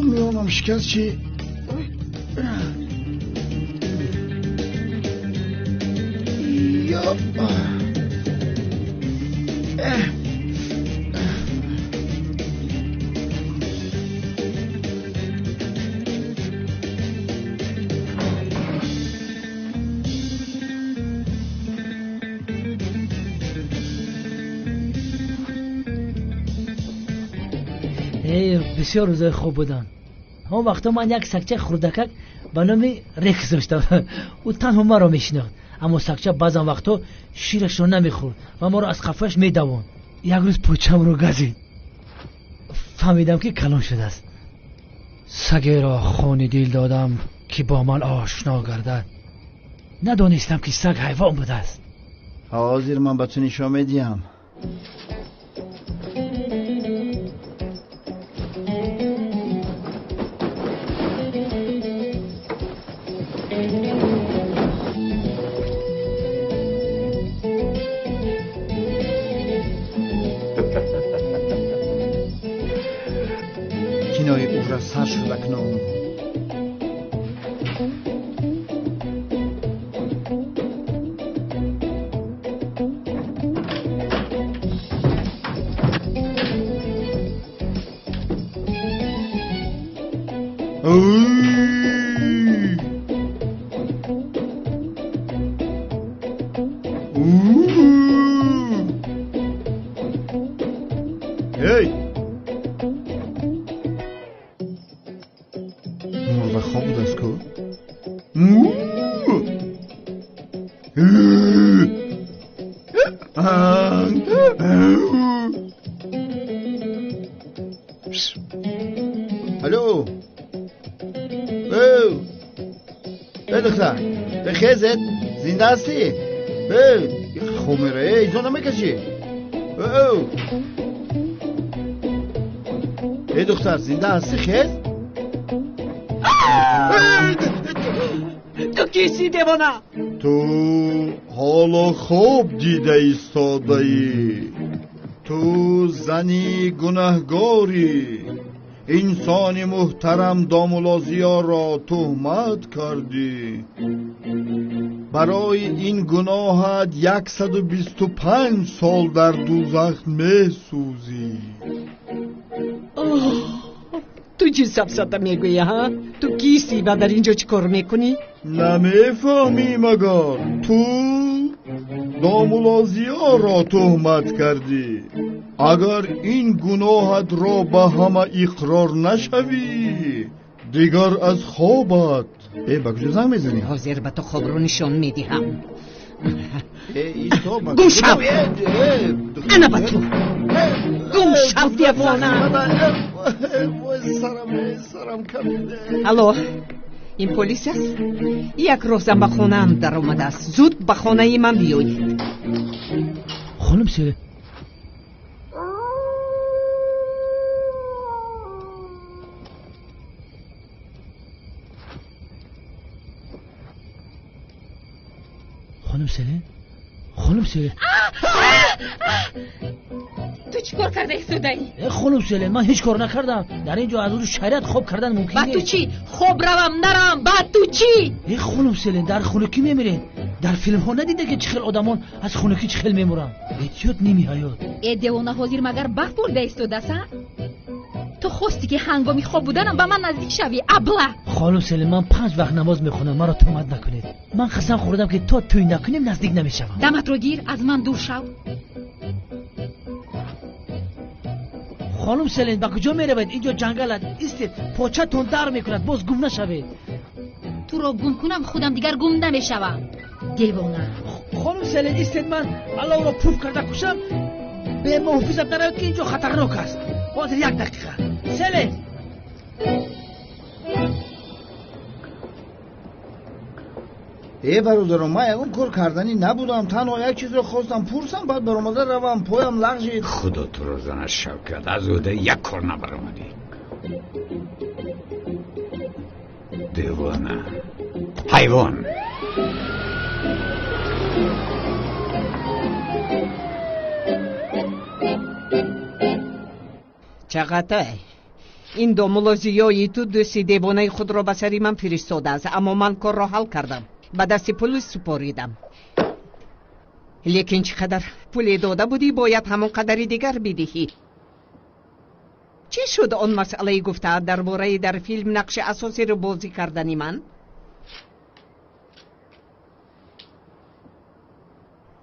Миёнам шикаст чи? Бисёр рӯзои хуб буданд. Он вақто ман як сагчаи хурдакак ба номи Рекс доштам. Ӯ танҳо маро мешинохт, аммо сагча баъзан вақтҳо ширашро намехӯрд ва моро аз қафояш медавонд. Як рӯз почамро газид. Фаҳмидам, ки калон шудааст. Сагеро хони дил додам, ки бо ман ошно гардад. Надонистам, ки саг ҳайвон будааст. Ҳозир ман ба ту нишон медиҳам. Кинои ӯра сар шуд акнун. Эй! Мурда хоб будааст ку? Алло! Эй! Эй, духтар! Хезет! Зинда ҳастӣ? Эй! Хоб мера! Эй, изо намекашӣ? Эй! Эй, духтар, зинда ҳастӣ, хез? Ту кистӣ, девона? Ту ҳоло хоб дида истодаӣ. Ту зани гунаҳгорӣ. Инсони муҳтарам домулло Зиёро туҳмат кардӣ. Барои ин гуноҳат 125 сол дар дӯзах месӯзӣ. Ту чӣ сафсата мегӯӣ, ҳа? Ту кистӣ ва дар инҷо чӣ кор мекунӣ? Намефаҳмӣ магар? Ту домулло Зиёро туҳмат кардӣ. Агар ин гуноҳатро ба ҳама иқрор нашавӣ, дигар аз хобат. Ба куҷо занг мезанӣ? Ҳозир ба ту хобро нишон медиҳам. Гум шав! Ана ба ту! Гум шав, девона! Алло, ин полис аст? Як роҳзан ба хонаам даромадааст. Зуд ба хонаи ман биёед. Хонум Селен, хонум Селен, хонум Селен, ту чӣ кор кардаи, судаӣ? Хонум Селен, ман ҳеҷ кор накардам. Дар ин ҷо аз рӯи шариат хоб кардан мумкин нест. Ба ту чӣ? Хоб равам наравам, ба ту чӣ? Хонум Селен, дар хунукӣ мемиред. Дар филмҳо надида ки чӣ хел одамон аз хунукӣ чӣ хел мемуранд? Эҳтиёт ними ҳаёт. Э девона, ҳозир магар барф бурда истодааст, а? Ту хости ки ҳангоми хоб буданам ба ман наздик шавӣ, абла! Хонум Селен, ман 5 вақт намоз мехонам, маро туҳмат накунед. Ман қасам хӯрдам ки то тӯй накунем наздик намешавам. Даматро гир, аз ман дур шав. Хонум Селен, ба куҷо меравед? Инҷо ҷангал аст. Истед, початон дар мекунад, боз гум нашавед. Туро гум кунам, худам дигар гум намешавам. Девона. Хонум Селен, истед, ман аловро пуф карда кушам, бемуҳофизат наравед ки инҷо хатарнок аст. Ҳозир як дақиқа. Селен! Э бародарон, ман ягон кор карданӣ набудам. Танҳо як чизро хостам пурсам, баъд баромада равам. Поям лағжид. Худо туро занад, Шавкат, аз ӯҳдаи як кор набаромадӣ. Девона, ҳайвон. Чағатай, ин домулло Зиёи ту дӯсти девонаи худро ба сари ман фиристодааст, аммо ман корро ҳал кардам. Ба дасти пулис супоридам. Лекин чӣ қадар пуле дода будӣ, бояд ҳамон қадари дигар бидиҳӣ. Чӣ шуд он масъалаи гуфтаат дар бораи дар филм нақши асосиро бозӣ кардани ман?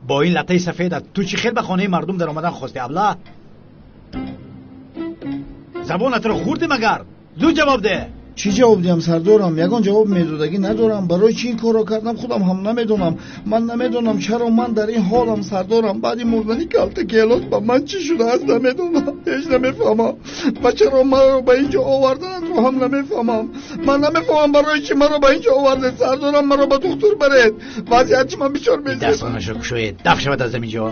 Бо ин латтаи сафедат ту чӣ хел ба хонаи мардум даромадан хостӣ, абла? Забонатро хӯрдӣ магар? Зуд ҷавоб деҳ. Чӣ ҷавоб диҳам, сардорам? Ягон ҷавоб медодагӣ надорам. Барои чӣ ин корро кардам, худам ҳам намедонам. Ман намедонам чаро ман дар ин ҳолам, сардорам. Баъди мурдани калта келос ба ман чӣ шудааст намедонам. Ҳеҷ намефаҳмам. Ва чаро маро ба ин ҷо оварданатро ҳам намефаҳмам. Ман намефаҳмам барои чӣ маро ба ин ҷо овардед, сардорам. Маро ба духтур баред. Вазъияти ман бисёр безеб. Дастонашро кушоед, даф шавад аз ҳамин ҷо.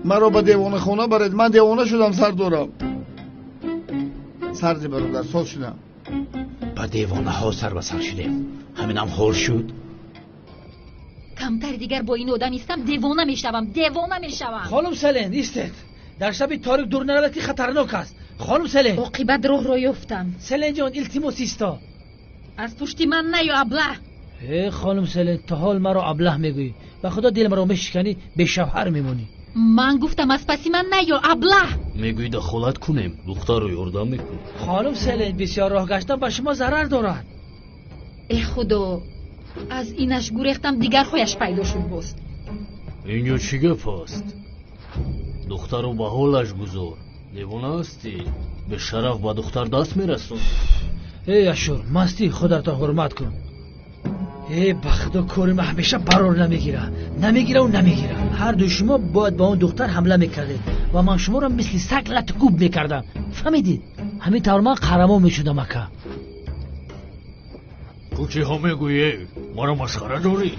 Маро ба девонахона баред. Ман девона шудам, сардорам. Сарди бародар, соз шудам. Ба девонаҳо сар ба сар шудем. Ҳаминам ҳол шуд. Камтар дигар бо ин одам истам, девона мешавам, девона мешавам. Хонум Селен, истед. Дар шаби торик дур наравед ки хатарнок аст. Хонум Селен. Оқибат роҳро ёфтам. Селен ҷон, илтимос исто. Аз пушти ман наё, аблаҳ. Э хонум Селен, то ҳол маро аблаҳ мегӯӣ. Ба худо дил маро мешиканӣ, бешавҳар мемонӣ. Ман гуфтам аз паси ман наё, аблаҳ. Мегӯӣ дахолат кунем, духтарро ёрдам мекунем. Хонум Селен, бисёр роҳ гаштан ба шумо зарар дорад. Э худо, аз инаш гурехтам, дигарҳояш пайдо шуд боз. Инҷо чӣ гап аст? Духтарро ба ҳолаш гузор. Девона ҳастӣ? Бешараф ба духтар даст мерасон. Эй ашур, мастӣ худатро ҳурмат кун. Э ба худо, кори ман ҳамеша барор намегира. Намегираву намегира. Ҳар дуи шумо бояд ба он духтар ҳамла мекардед ва ман шуморо мисли саг латукӯб мекардам. Фаҳмидед? Ҳамин тавр ман қаҳрамон мешудам, ака. Ту чиҳо мегӯӣ? Маро масхара дорӣ?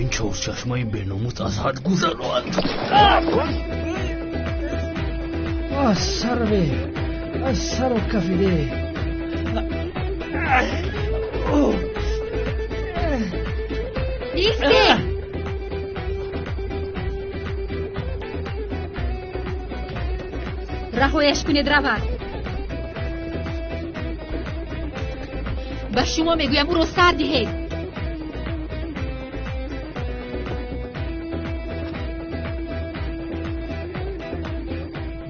Ин чорчашмаи беномус аз ҳад гузаронд. Аз сарве, аз сару кафиде. Истед! Раҳояш кунед, равад. Ба шумо мегӯям, ӯро сар диҳед.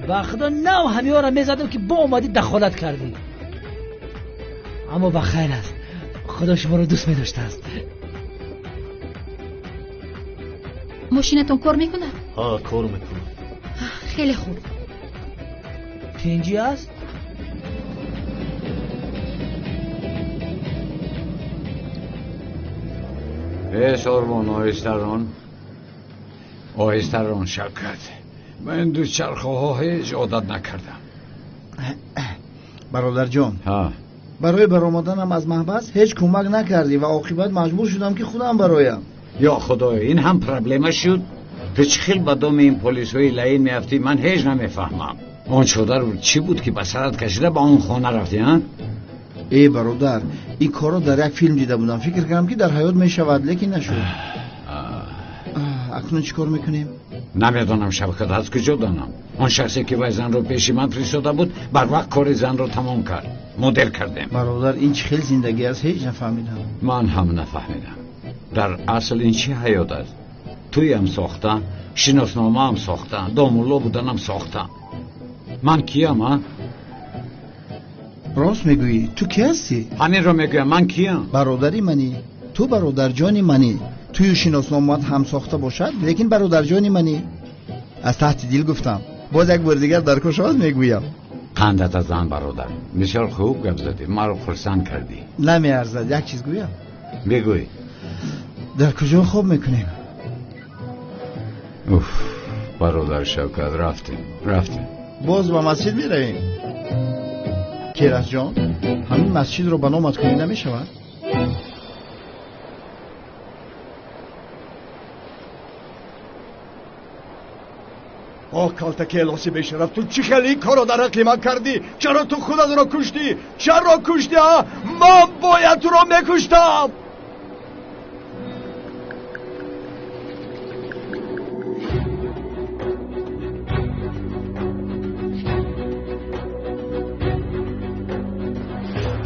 Ба худо нав ҳамиёро мезадам ки бо омадӣ дахолат кардӣ. Аммо ба хайр аст. Худо шуморо дӯст медоштааст. Мошинатон кор мекунад? Ҳа, кор мекунад. Хеле хуб. Тинҷӣ аст? Э Сорбон, оҳиста рон. Оҳиста рон, Шавкат. Ба ин дучархаҳо ҳеҷ одат накардам. Бародарҷон, барои баромаданам аз маҳбас ҳеҷ кӯмак накардӣ ва оқибат маҷбур шудам ки худам бароям. Ё худоё, ин ҳам проблема шуд? Ту чӣ хел ба доми ин полисҳои лаин меафтӣ, ман ҳеҷ намефаҳмам. Он чодар чӣ буд ки ба сарат кашида ба он хона рафтӣ, ҳа? Э бародар, ин корро дар як филм дида будам. Фикр кардам ки дар ҳаёт мешавад, лекин нашуд. Акнун чӣ кор мекунем? Намедонам, Шавкат, аз куҷо донам? Он шахсе ки вай занро пеши ман фиристода буд, барвақт кори занро тамом кард. Мо дер кардем. Бародар, ин чӣ хел зиндагӣ аст, ҳеҷ нафаҳмидам. Ман ҳам нафаҳмидам. Дар асл ин чӣ ҳаёт аст? Туям сохта, шиносномаам сохта, домулло буданам сохта. Ман киям, а? Рост мегӯӣ, ту кӣ ҳастӣ? Ҳаминро мегӯям, ман киям? Бародари манӣ. Ту бародарҷони манӣ. Тую шиносномаат ҳам сохта бошад, лекин бародарҷони манӣ. Аз таҳти дил гуфтам. Боз як бори дигар дар кор шавад мегӯям. Қандат аз зан, бародар. Бисёр хуб гап задӣ, маро хурсанд кардӣ. Намеарзад, як чиз гӯям? Бигӯй. Дар куҷо хоб мекунем? Уф, бародар Шавкат, рафтем, рафтем. Боз ба масҷид меравем. Керасҷон, ҳамин масҷидро ба номат кунӣ намешавад? О калтаки элоси бешараф, ту чӣ хел ин корро дар ҳаққи ман кардӣ? Чаро ту худатро куштӣ? Чаро куштӣ, а? Ман бояд туро мекуштам.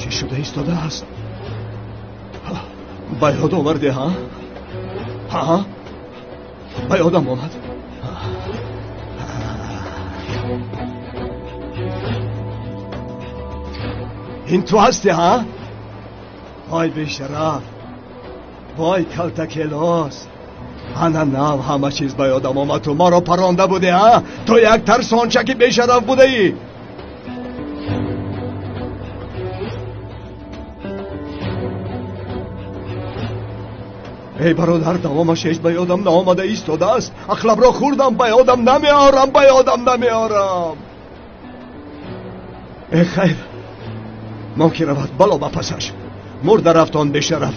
Чӣ шуда истодааст? Ба ёд овардӣ, ҳа? Ҳа? Ба ёдам омад. Ин ту ҳастӣ, ҳа? Вой бешараф, вой калтакелос. Ана нав ҳама чиз ба ёдам омад. Ту маро паронда будӣ, ҳа? Ту як тарсончаки бешараф будаӣ. Эй бародар, давомаш ҳеҷ ба ёдам наомада истодааст. Ақлабро хӯрдам, ба ёдам намеорам, ба ёдам намеорам. Э хайр, мо ки равад бало ба пасаш. Мурда рафт он бешараф.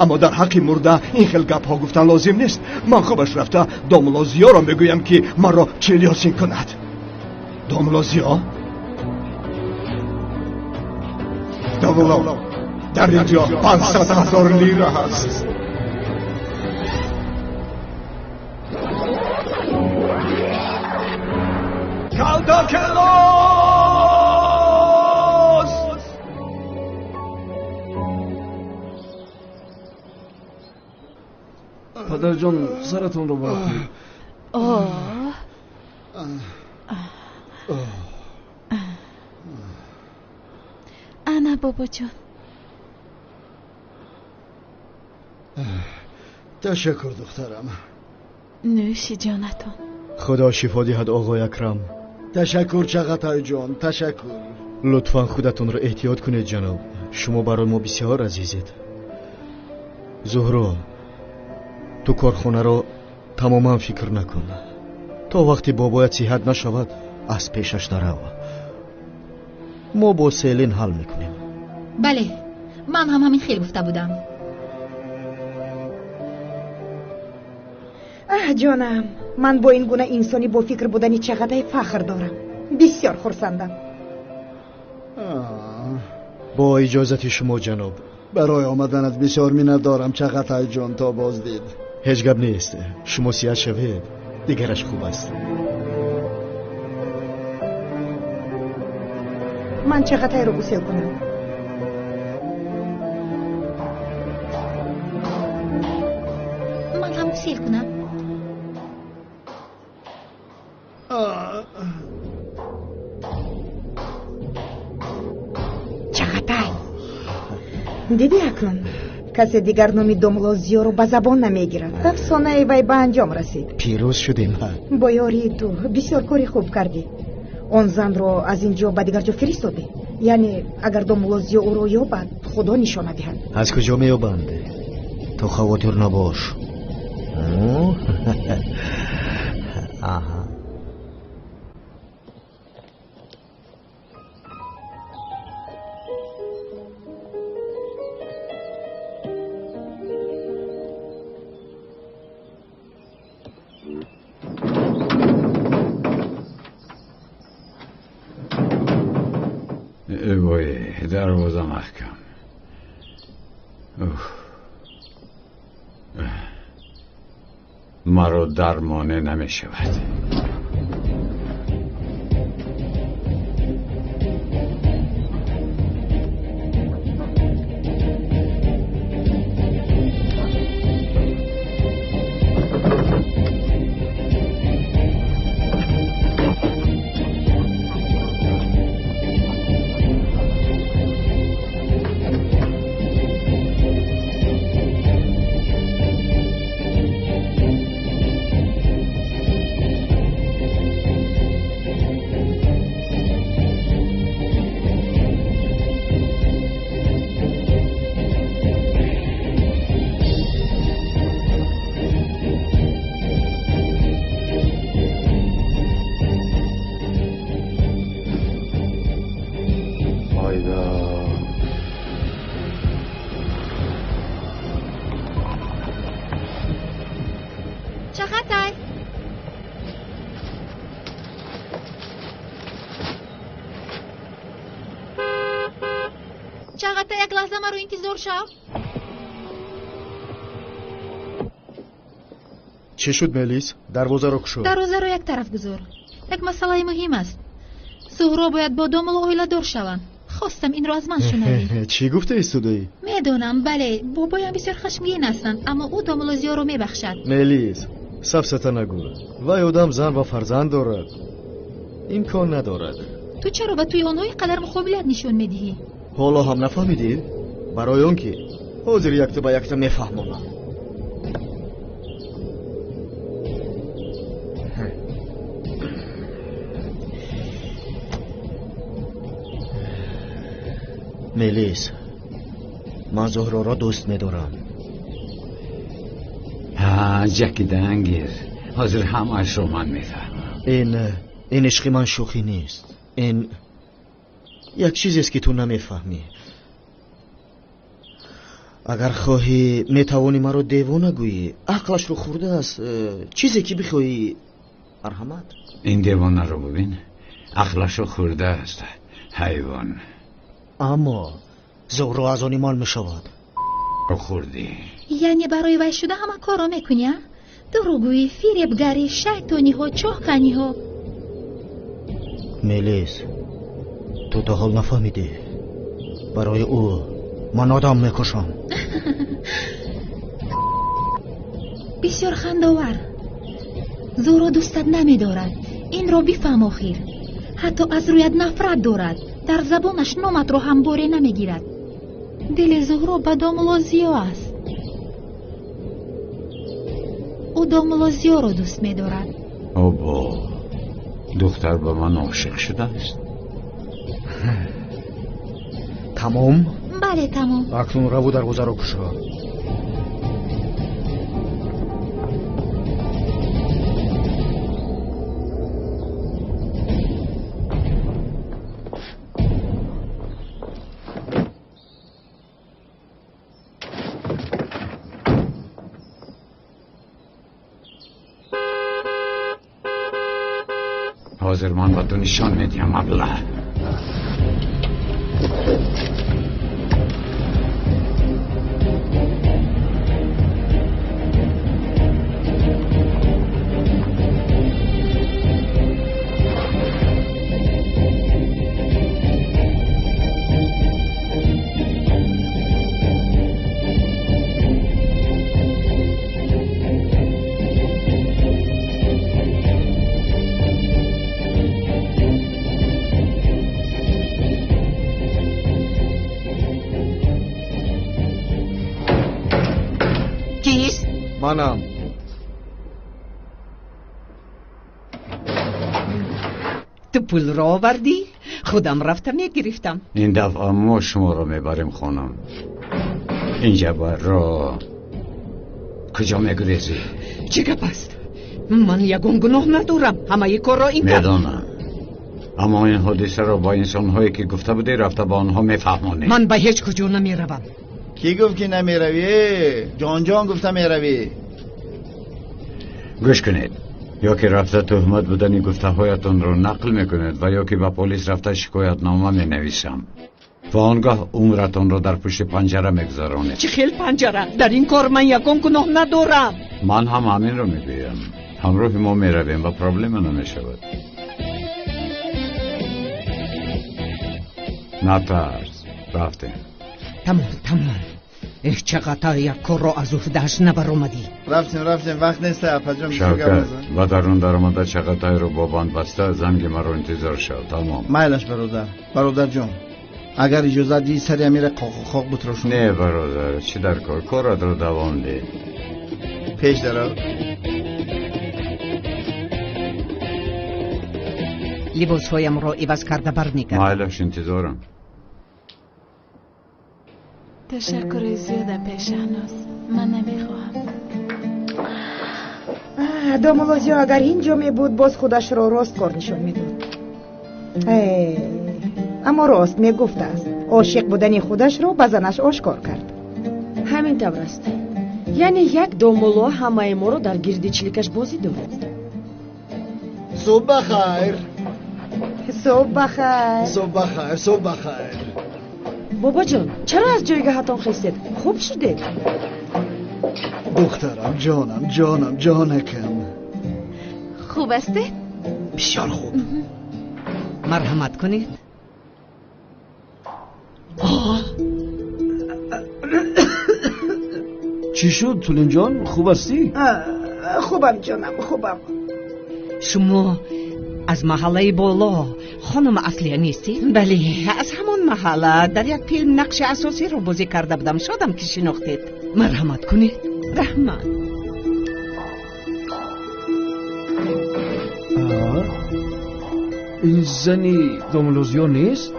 Аммо дар ҳаққи мурда ин хел гапҳо гуфтан лозим нест. Ман хубаш рафта домулло Зиёро мегӯям ки маро чилёсин кунад. Домулло Зиё? Домулло, дар ин ҷо 500 000 лира ҳаст. Калтакелос! Падарҷон, саратонро боло кунед. Ана бобоҷон. Ташаккур, духтарам. Нӯши ҷонатон. Худо шифо диҳад, оғои Акрам. Ташаккур, Чағатайҷон, ташаккур. Лутфан худатонро эҳтиёт кунед, ҷаноб. Шумо барои мо бисёр азизед. Зуҳро, ту корхонаро тамоман фикр накун. То вақте бобоят сиҳат нашавад, аз пешаш нарав. Мо бо Селин ҳал мекунем. Бале, ман ҳам ҳамин хел гуфта будам. Аҳ ҷонам, ман бо ин гуна инсони бо фикр будани Чағатай фахр дорам. Бисёр хурсандам. Бо иҷозати шумо, ҷаноб. Барои омаданат бисёр миннатдорам, Чағатайҷон, то боздид. Ҳеҷ гап нест. Шумо сиҳат шавед, дигараш хуб аст. Ман Чағатайро гусел кунам. сел кунам. Чағатай, дидӣ акнун касе дигар номи домло Зиёро ба забон намегирад. Афсонаи вай ба анҷом расид. Пирӯз шудем. Бо ёрии ту бисёр кори хуб кардӣ. Он занро аз ин ҷо ба дигар ҷо фиристодӣ. Яъне агар домло Зиё ӯро ёбад, худо нишона диҳад. Аз куҷо меёбанд? Ту хавотир набош. Аҳа. وای، دروازه محکم. مرا درمانه نمی شود. Чағатай, Чағатай, як лаҳза маро интизор шав. Чӣ шуд, Мелис? Дарвозаро кушо. Дарвозаро як тараф гузор. Як масъалаи муҳим аст. Зуҳро бояд бо домулло оиладор шаванд. Хостам инро аз ман шунавӣ. Чӣ гуфта истодаӣ? Медонам, бале, бобоям бисёр хашмгин ҳастанд, аммо ӯ домулло Зиёро мебахшад. Мелис, сафсата нагӯ. Вай одам зан ва фарзанд дорад. Имкон надорад. Ту чаро ба тӯи онҳо ин қадар муқобилат нишон медиҳӣ? Ҳоло ҳам нафаҳмидӣ? Барои он ки ҳозир якта ба якта мефаҳмонам. Мелис, ман Зуҳроро дӯст медорам. Ҷакидангир, ҳозир ҳамаашро ман мефаҳмам. Ин ишқи ман шӯхӣ нест. Ин як чизест ки ту намефаҳмӣ. Агар хоҳӣ, метавонӣ маро девона гӯӣ. Ақлашро хӯрдааст. Чизе ки бихоҳӣ, марҳамат. Ин девонаро бибин, ақлашро хӯрдааст, ҳайвон. Аммо Зуҳро аз он имон мешавад. Хӯрдӣ. Яъне барои вай шуда ҳама корро мекунӣ, а? Дурӯғгӯӣ, фиребгарӣ, шайтониҳо, чоҳканиҳо. Мелис, ту то ҳол нафаҳмидӣ. Барои ӯ ман одам мекушам. Бисёр хандовар. Зуҳро дӯстат намедорад. Инро бифаҳм охир. Ҳатто аз рӯят нафрат дорад. Дар забонаш номатро ҳам боре намегирад. Дили Зуҳро ба домулло Зиё аст. Ӯ домулло Зиёро дӯст медорад. Обо, духтар ба ман ошиқ шудааст. Тамом? Бале, тамом. Акнун раву дарвозаро кушо. ҳозир ман ба ту нишон медиҳам, абла. Манам. Ту пулро овардӣ? Худам рафта мегирифтам. Ин дафъа мо шуморо мебарем, хонум. Ин ҷабарро куҷо мегурезӣ? Чӣ гап аст? Ман ягон гуноҳ надорам. Ҳамаи корро ин кард. Медонам. Аммо ин ҳодисаро бо инсонҳое ки гуфта будӣ рафта ба онҳо мефаҳмонӣ. Ман ба ҳеҷ куҷо намеравам. Кӣ гуфт ки намеравӣ? Ҷонҷон гуфта меравӣ. Гӯш кунед. Ё ки рафта туҳмат будани гуфтаҳоятонро нақл мекунед ва ё ки ба полис рафта шикоятнома менависам. Ва он гоҳ умратонро дар пушти панҷара мегузаронед. Чӣ хел панҷара? Дар ин кор ман ягон гуноҳ надорам. Ман ҳам ҳаминро мегӯям. Ҳамроҳи мо меравем ва проблема намешавад. Натарс, рафтем. Тамом, тамом. Эҳ, Чағатай, як корро аз уҳдааш набаромадӣ. Рафтем, рафтем, вақт нест, апаҷон. Шавкат, ба дарун даромада Чағатайро бо банд баста занги маро интизор шав. Тамом. Майлаш, бародар. Бародарҷон, агар иҷозат диҳӣ сари амира қоқу-қоқ бутрошум. Не, бародар, чӣ дар кор? Коратро давом деҳ. Пеш даро. Либосҳоямро иваз карда бармегардам. Майлаш, интизорам. Ташаккури зиёд, апаи Шаҳноз. Ман намехоҳам. Домулло Зиё агар ин ҷо мебуд, боз худашро росткор нишон медод. Аммо рост мегуфтааст. Ошиқ будани худашро ба занаш ошкор кард. Ҳамин тавр аст. Яъне як домулло ҳамаи моро дар гирди чиликаш бозӣ дорад. Субҳ бахайр. Субҳ бахайр. Субҳ бахайр, субҳ бахайр. Бобоҷон, чаро аз ҷойгаҳатон хестед? Хуб шудед? Духтарам, ҷонам, ҷонам, ҷонакам. Хуб ҳастед? Бисёр хуб. Марҳамат кунед. Чӣ шуд, Тулинҷон? Хуб ҳастӣ? Хубам, ҷонам, хубам. Шумо аз маҳаллаи боло хонум Аслия нестед? Бале, аз ҳамон маҳалла. Дар як филм нақши асосиро бозӣ карда будам. Шодам ки шинохтед. Марҳамат кунед. Раҳмат. Ин зани домулло Зиё нест?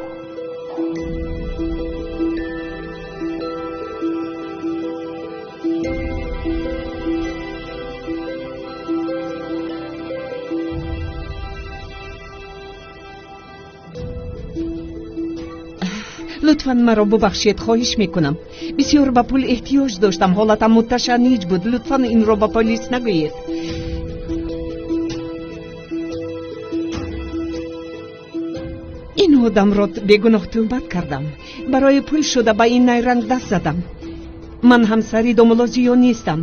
Лутфан маро бубахшед, хоҳиш мекунам. Бисёр ба пул эҳтиёҷ доштам, ҳолатам муташанниҷ буд. Лутфан инро ба полис нагӯед. Ин одамро бегуноҳ туҳмат кардам. Барои пул шуда ба ин найранг даст задам. Ман ҳамсари домулло Зиё нестам.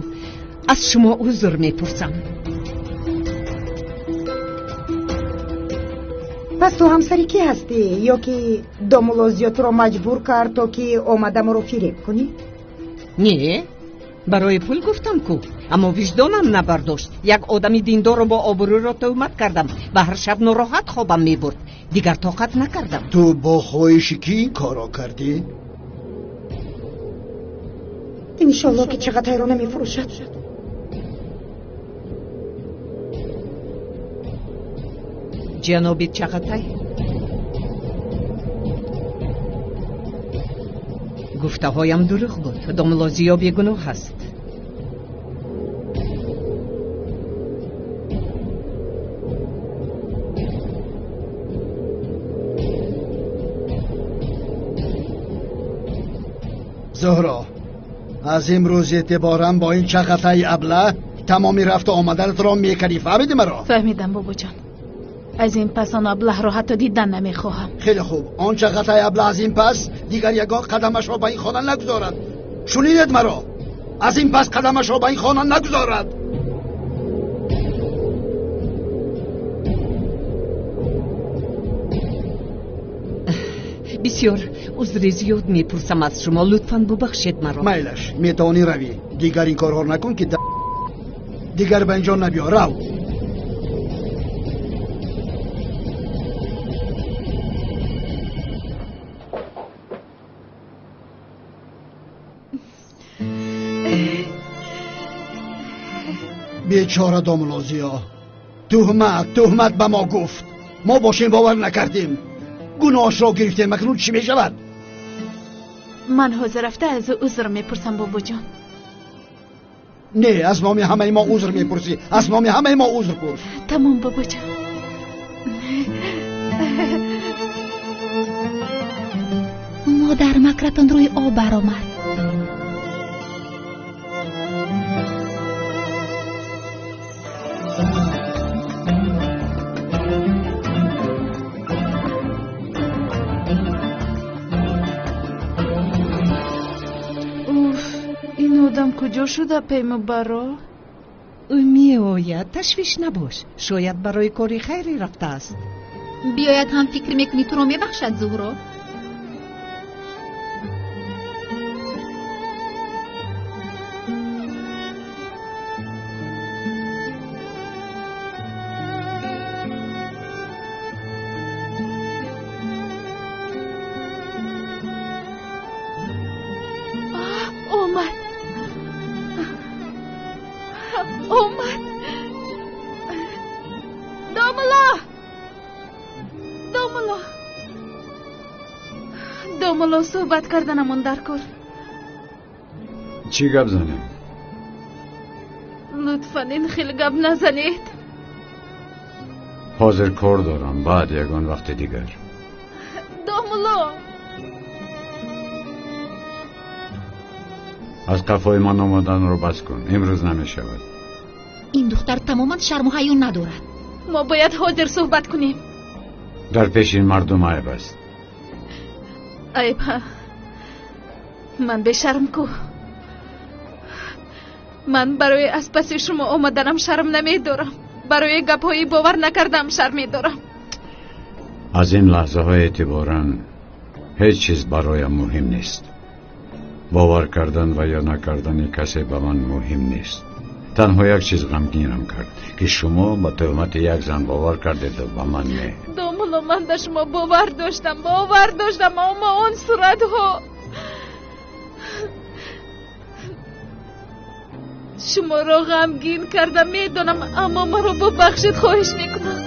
Аз шумо узр мепурсам. Пас ту ҳамсари кӣ ҳастӣ? Ё ки домулло Зиё туро маҷбур кард, то ки омада моро фиреб кунӣ? Не, барои пул гуфтам ку, аммо виҷдонам набардошт. Як одами диндорро бо обрӯро туҳмат кардам ва ҳар шаб нороҳат хобам мебурд. Дигар тоқат накардам. Ту бо хоҳиши кӣ ин корро кардӣ? Иншолло ки Чағатайро намефурӯшад. Ҷаноби Чағатай, гуфтаҳоям дурӯғ буд. Домулло Зиё бегуноҳ аст. Зуҳро, аз имрӯз эътиборан бо ин Чағатай аблаҳ тамоми рафту омаданатро мекардӣ. Фаҳмидӣ маро? Фаҳмидам, бобоҷон. Аз ин пас он аблаҳро ҳатто дидан намехоҳам. Хеле хуб. Он Чағатай аблаҳ аз ин пас дигар ягон қадамашро ба ин хона нагузорад. Шунидед маро? Аз ин пас қадамашро ба ин хона нагузорад. Бисёр узри зиёд мепурсам аз шумо. Лутфан бубахшед маро. Майлаш, метавонӣ равӣ. Дигар ин корҳоро накун ки дигар ба инҷо набиё. Рав. Бечора домулло Зиё, туҳмат ба мо гуфт. Мо бошем бовар накардем, гуноҳашро гирифтем. Акнун чӣ мешавад? Ман ҳозир рафта аз ӯ узр мепурсам, бобоҷон. Не, аз номи ҳамаи мо узр мепурсӣ. Аз номи ҳамаи мо узр пурс. Тамом, бобоҷон. Модар, макратон рӯи об баромад. Уф, ин одам куҷо шуда паймубаро? Ӯ меояд, ташвиш набош. Шояд барои кори хайрӣ рафтааст. Биёяд ҳам фикр мекунӣ туро мебахшад, Зуҳро? Омад. Домулло, домулло, домулло, суҳбат карданамон дар кор. Чӣ гап занем? Лутфан ин хел гап назанед. Ҳозир кор дорам, баъд ягон вақти дигар. Домулло, аз қафои ман омаданро бас кун, имрӯз намешавад. Ин духтар тамоман шарму ҳаё надорад. Мо бояд ҳозир суҳбат кунем. Дар пеши ин мардум айб аст. Айб, ҳа? Ман бешарм ку. Ман барои аз паси шумо омаданам шарм намедорам. Барои гапҳои бовар накардам шарм медорам. Аз ин лаҳзаҳо эътиборан ҳеҷ чиз бароям муҳим нест. Бовар кардан ва ё накардани касе ба ман муҳим нест. Танҳо як чиз ғамгинам кард, ки шумо ба туҳмати як зан бовар кардед ва ба ман не. Домулло, ман ба шумо бовар доштам, бовар доштам, аммо он суратҳо шуморо ғамгин кардам, медонам, аммо маро бубахшед, хоҳиш мекунам.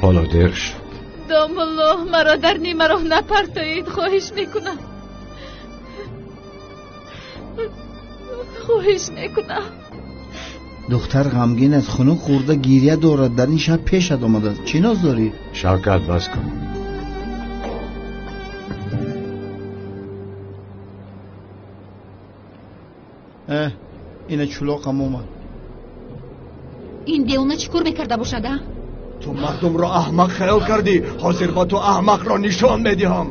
Ҳоло дер шуд. Домулло, маро дар нимароҳ напартоед, хоҳиш мекунам, хоҳиш мекунам. Духтар ғамгин аст, хунук хӯрда гиря дорад. Дар ин шаб пешат омадааст. Чӣ ноз дорӣ? Шавкат, бас кун. Ина чулоқам омад. Ин девона чӣ кор мекарда бошад, а? Ту мардумро аҳмақ хаёл кардӣ. Ҳозир ба ту аҳмақро нишон медиҳам.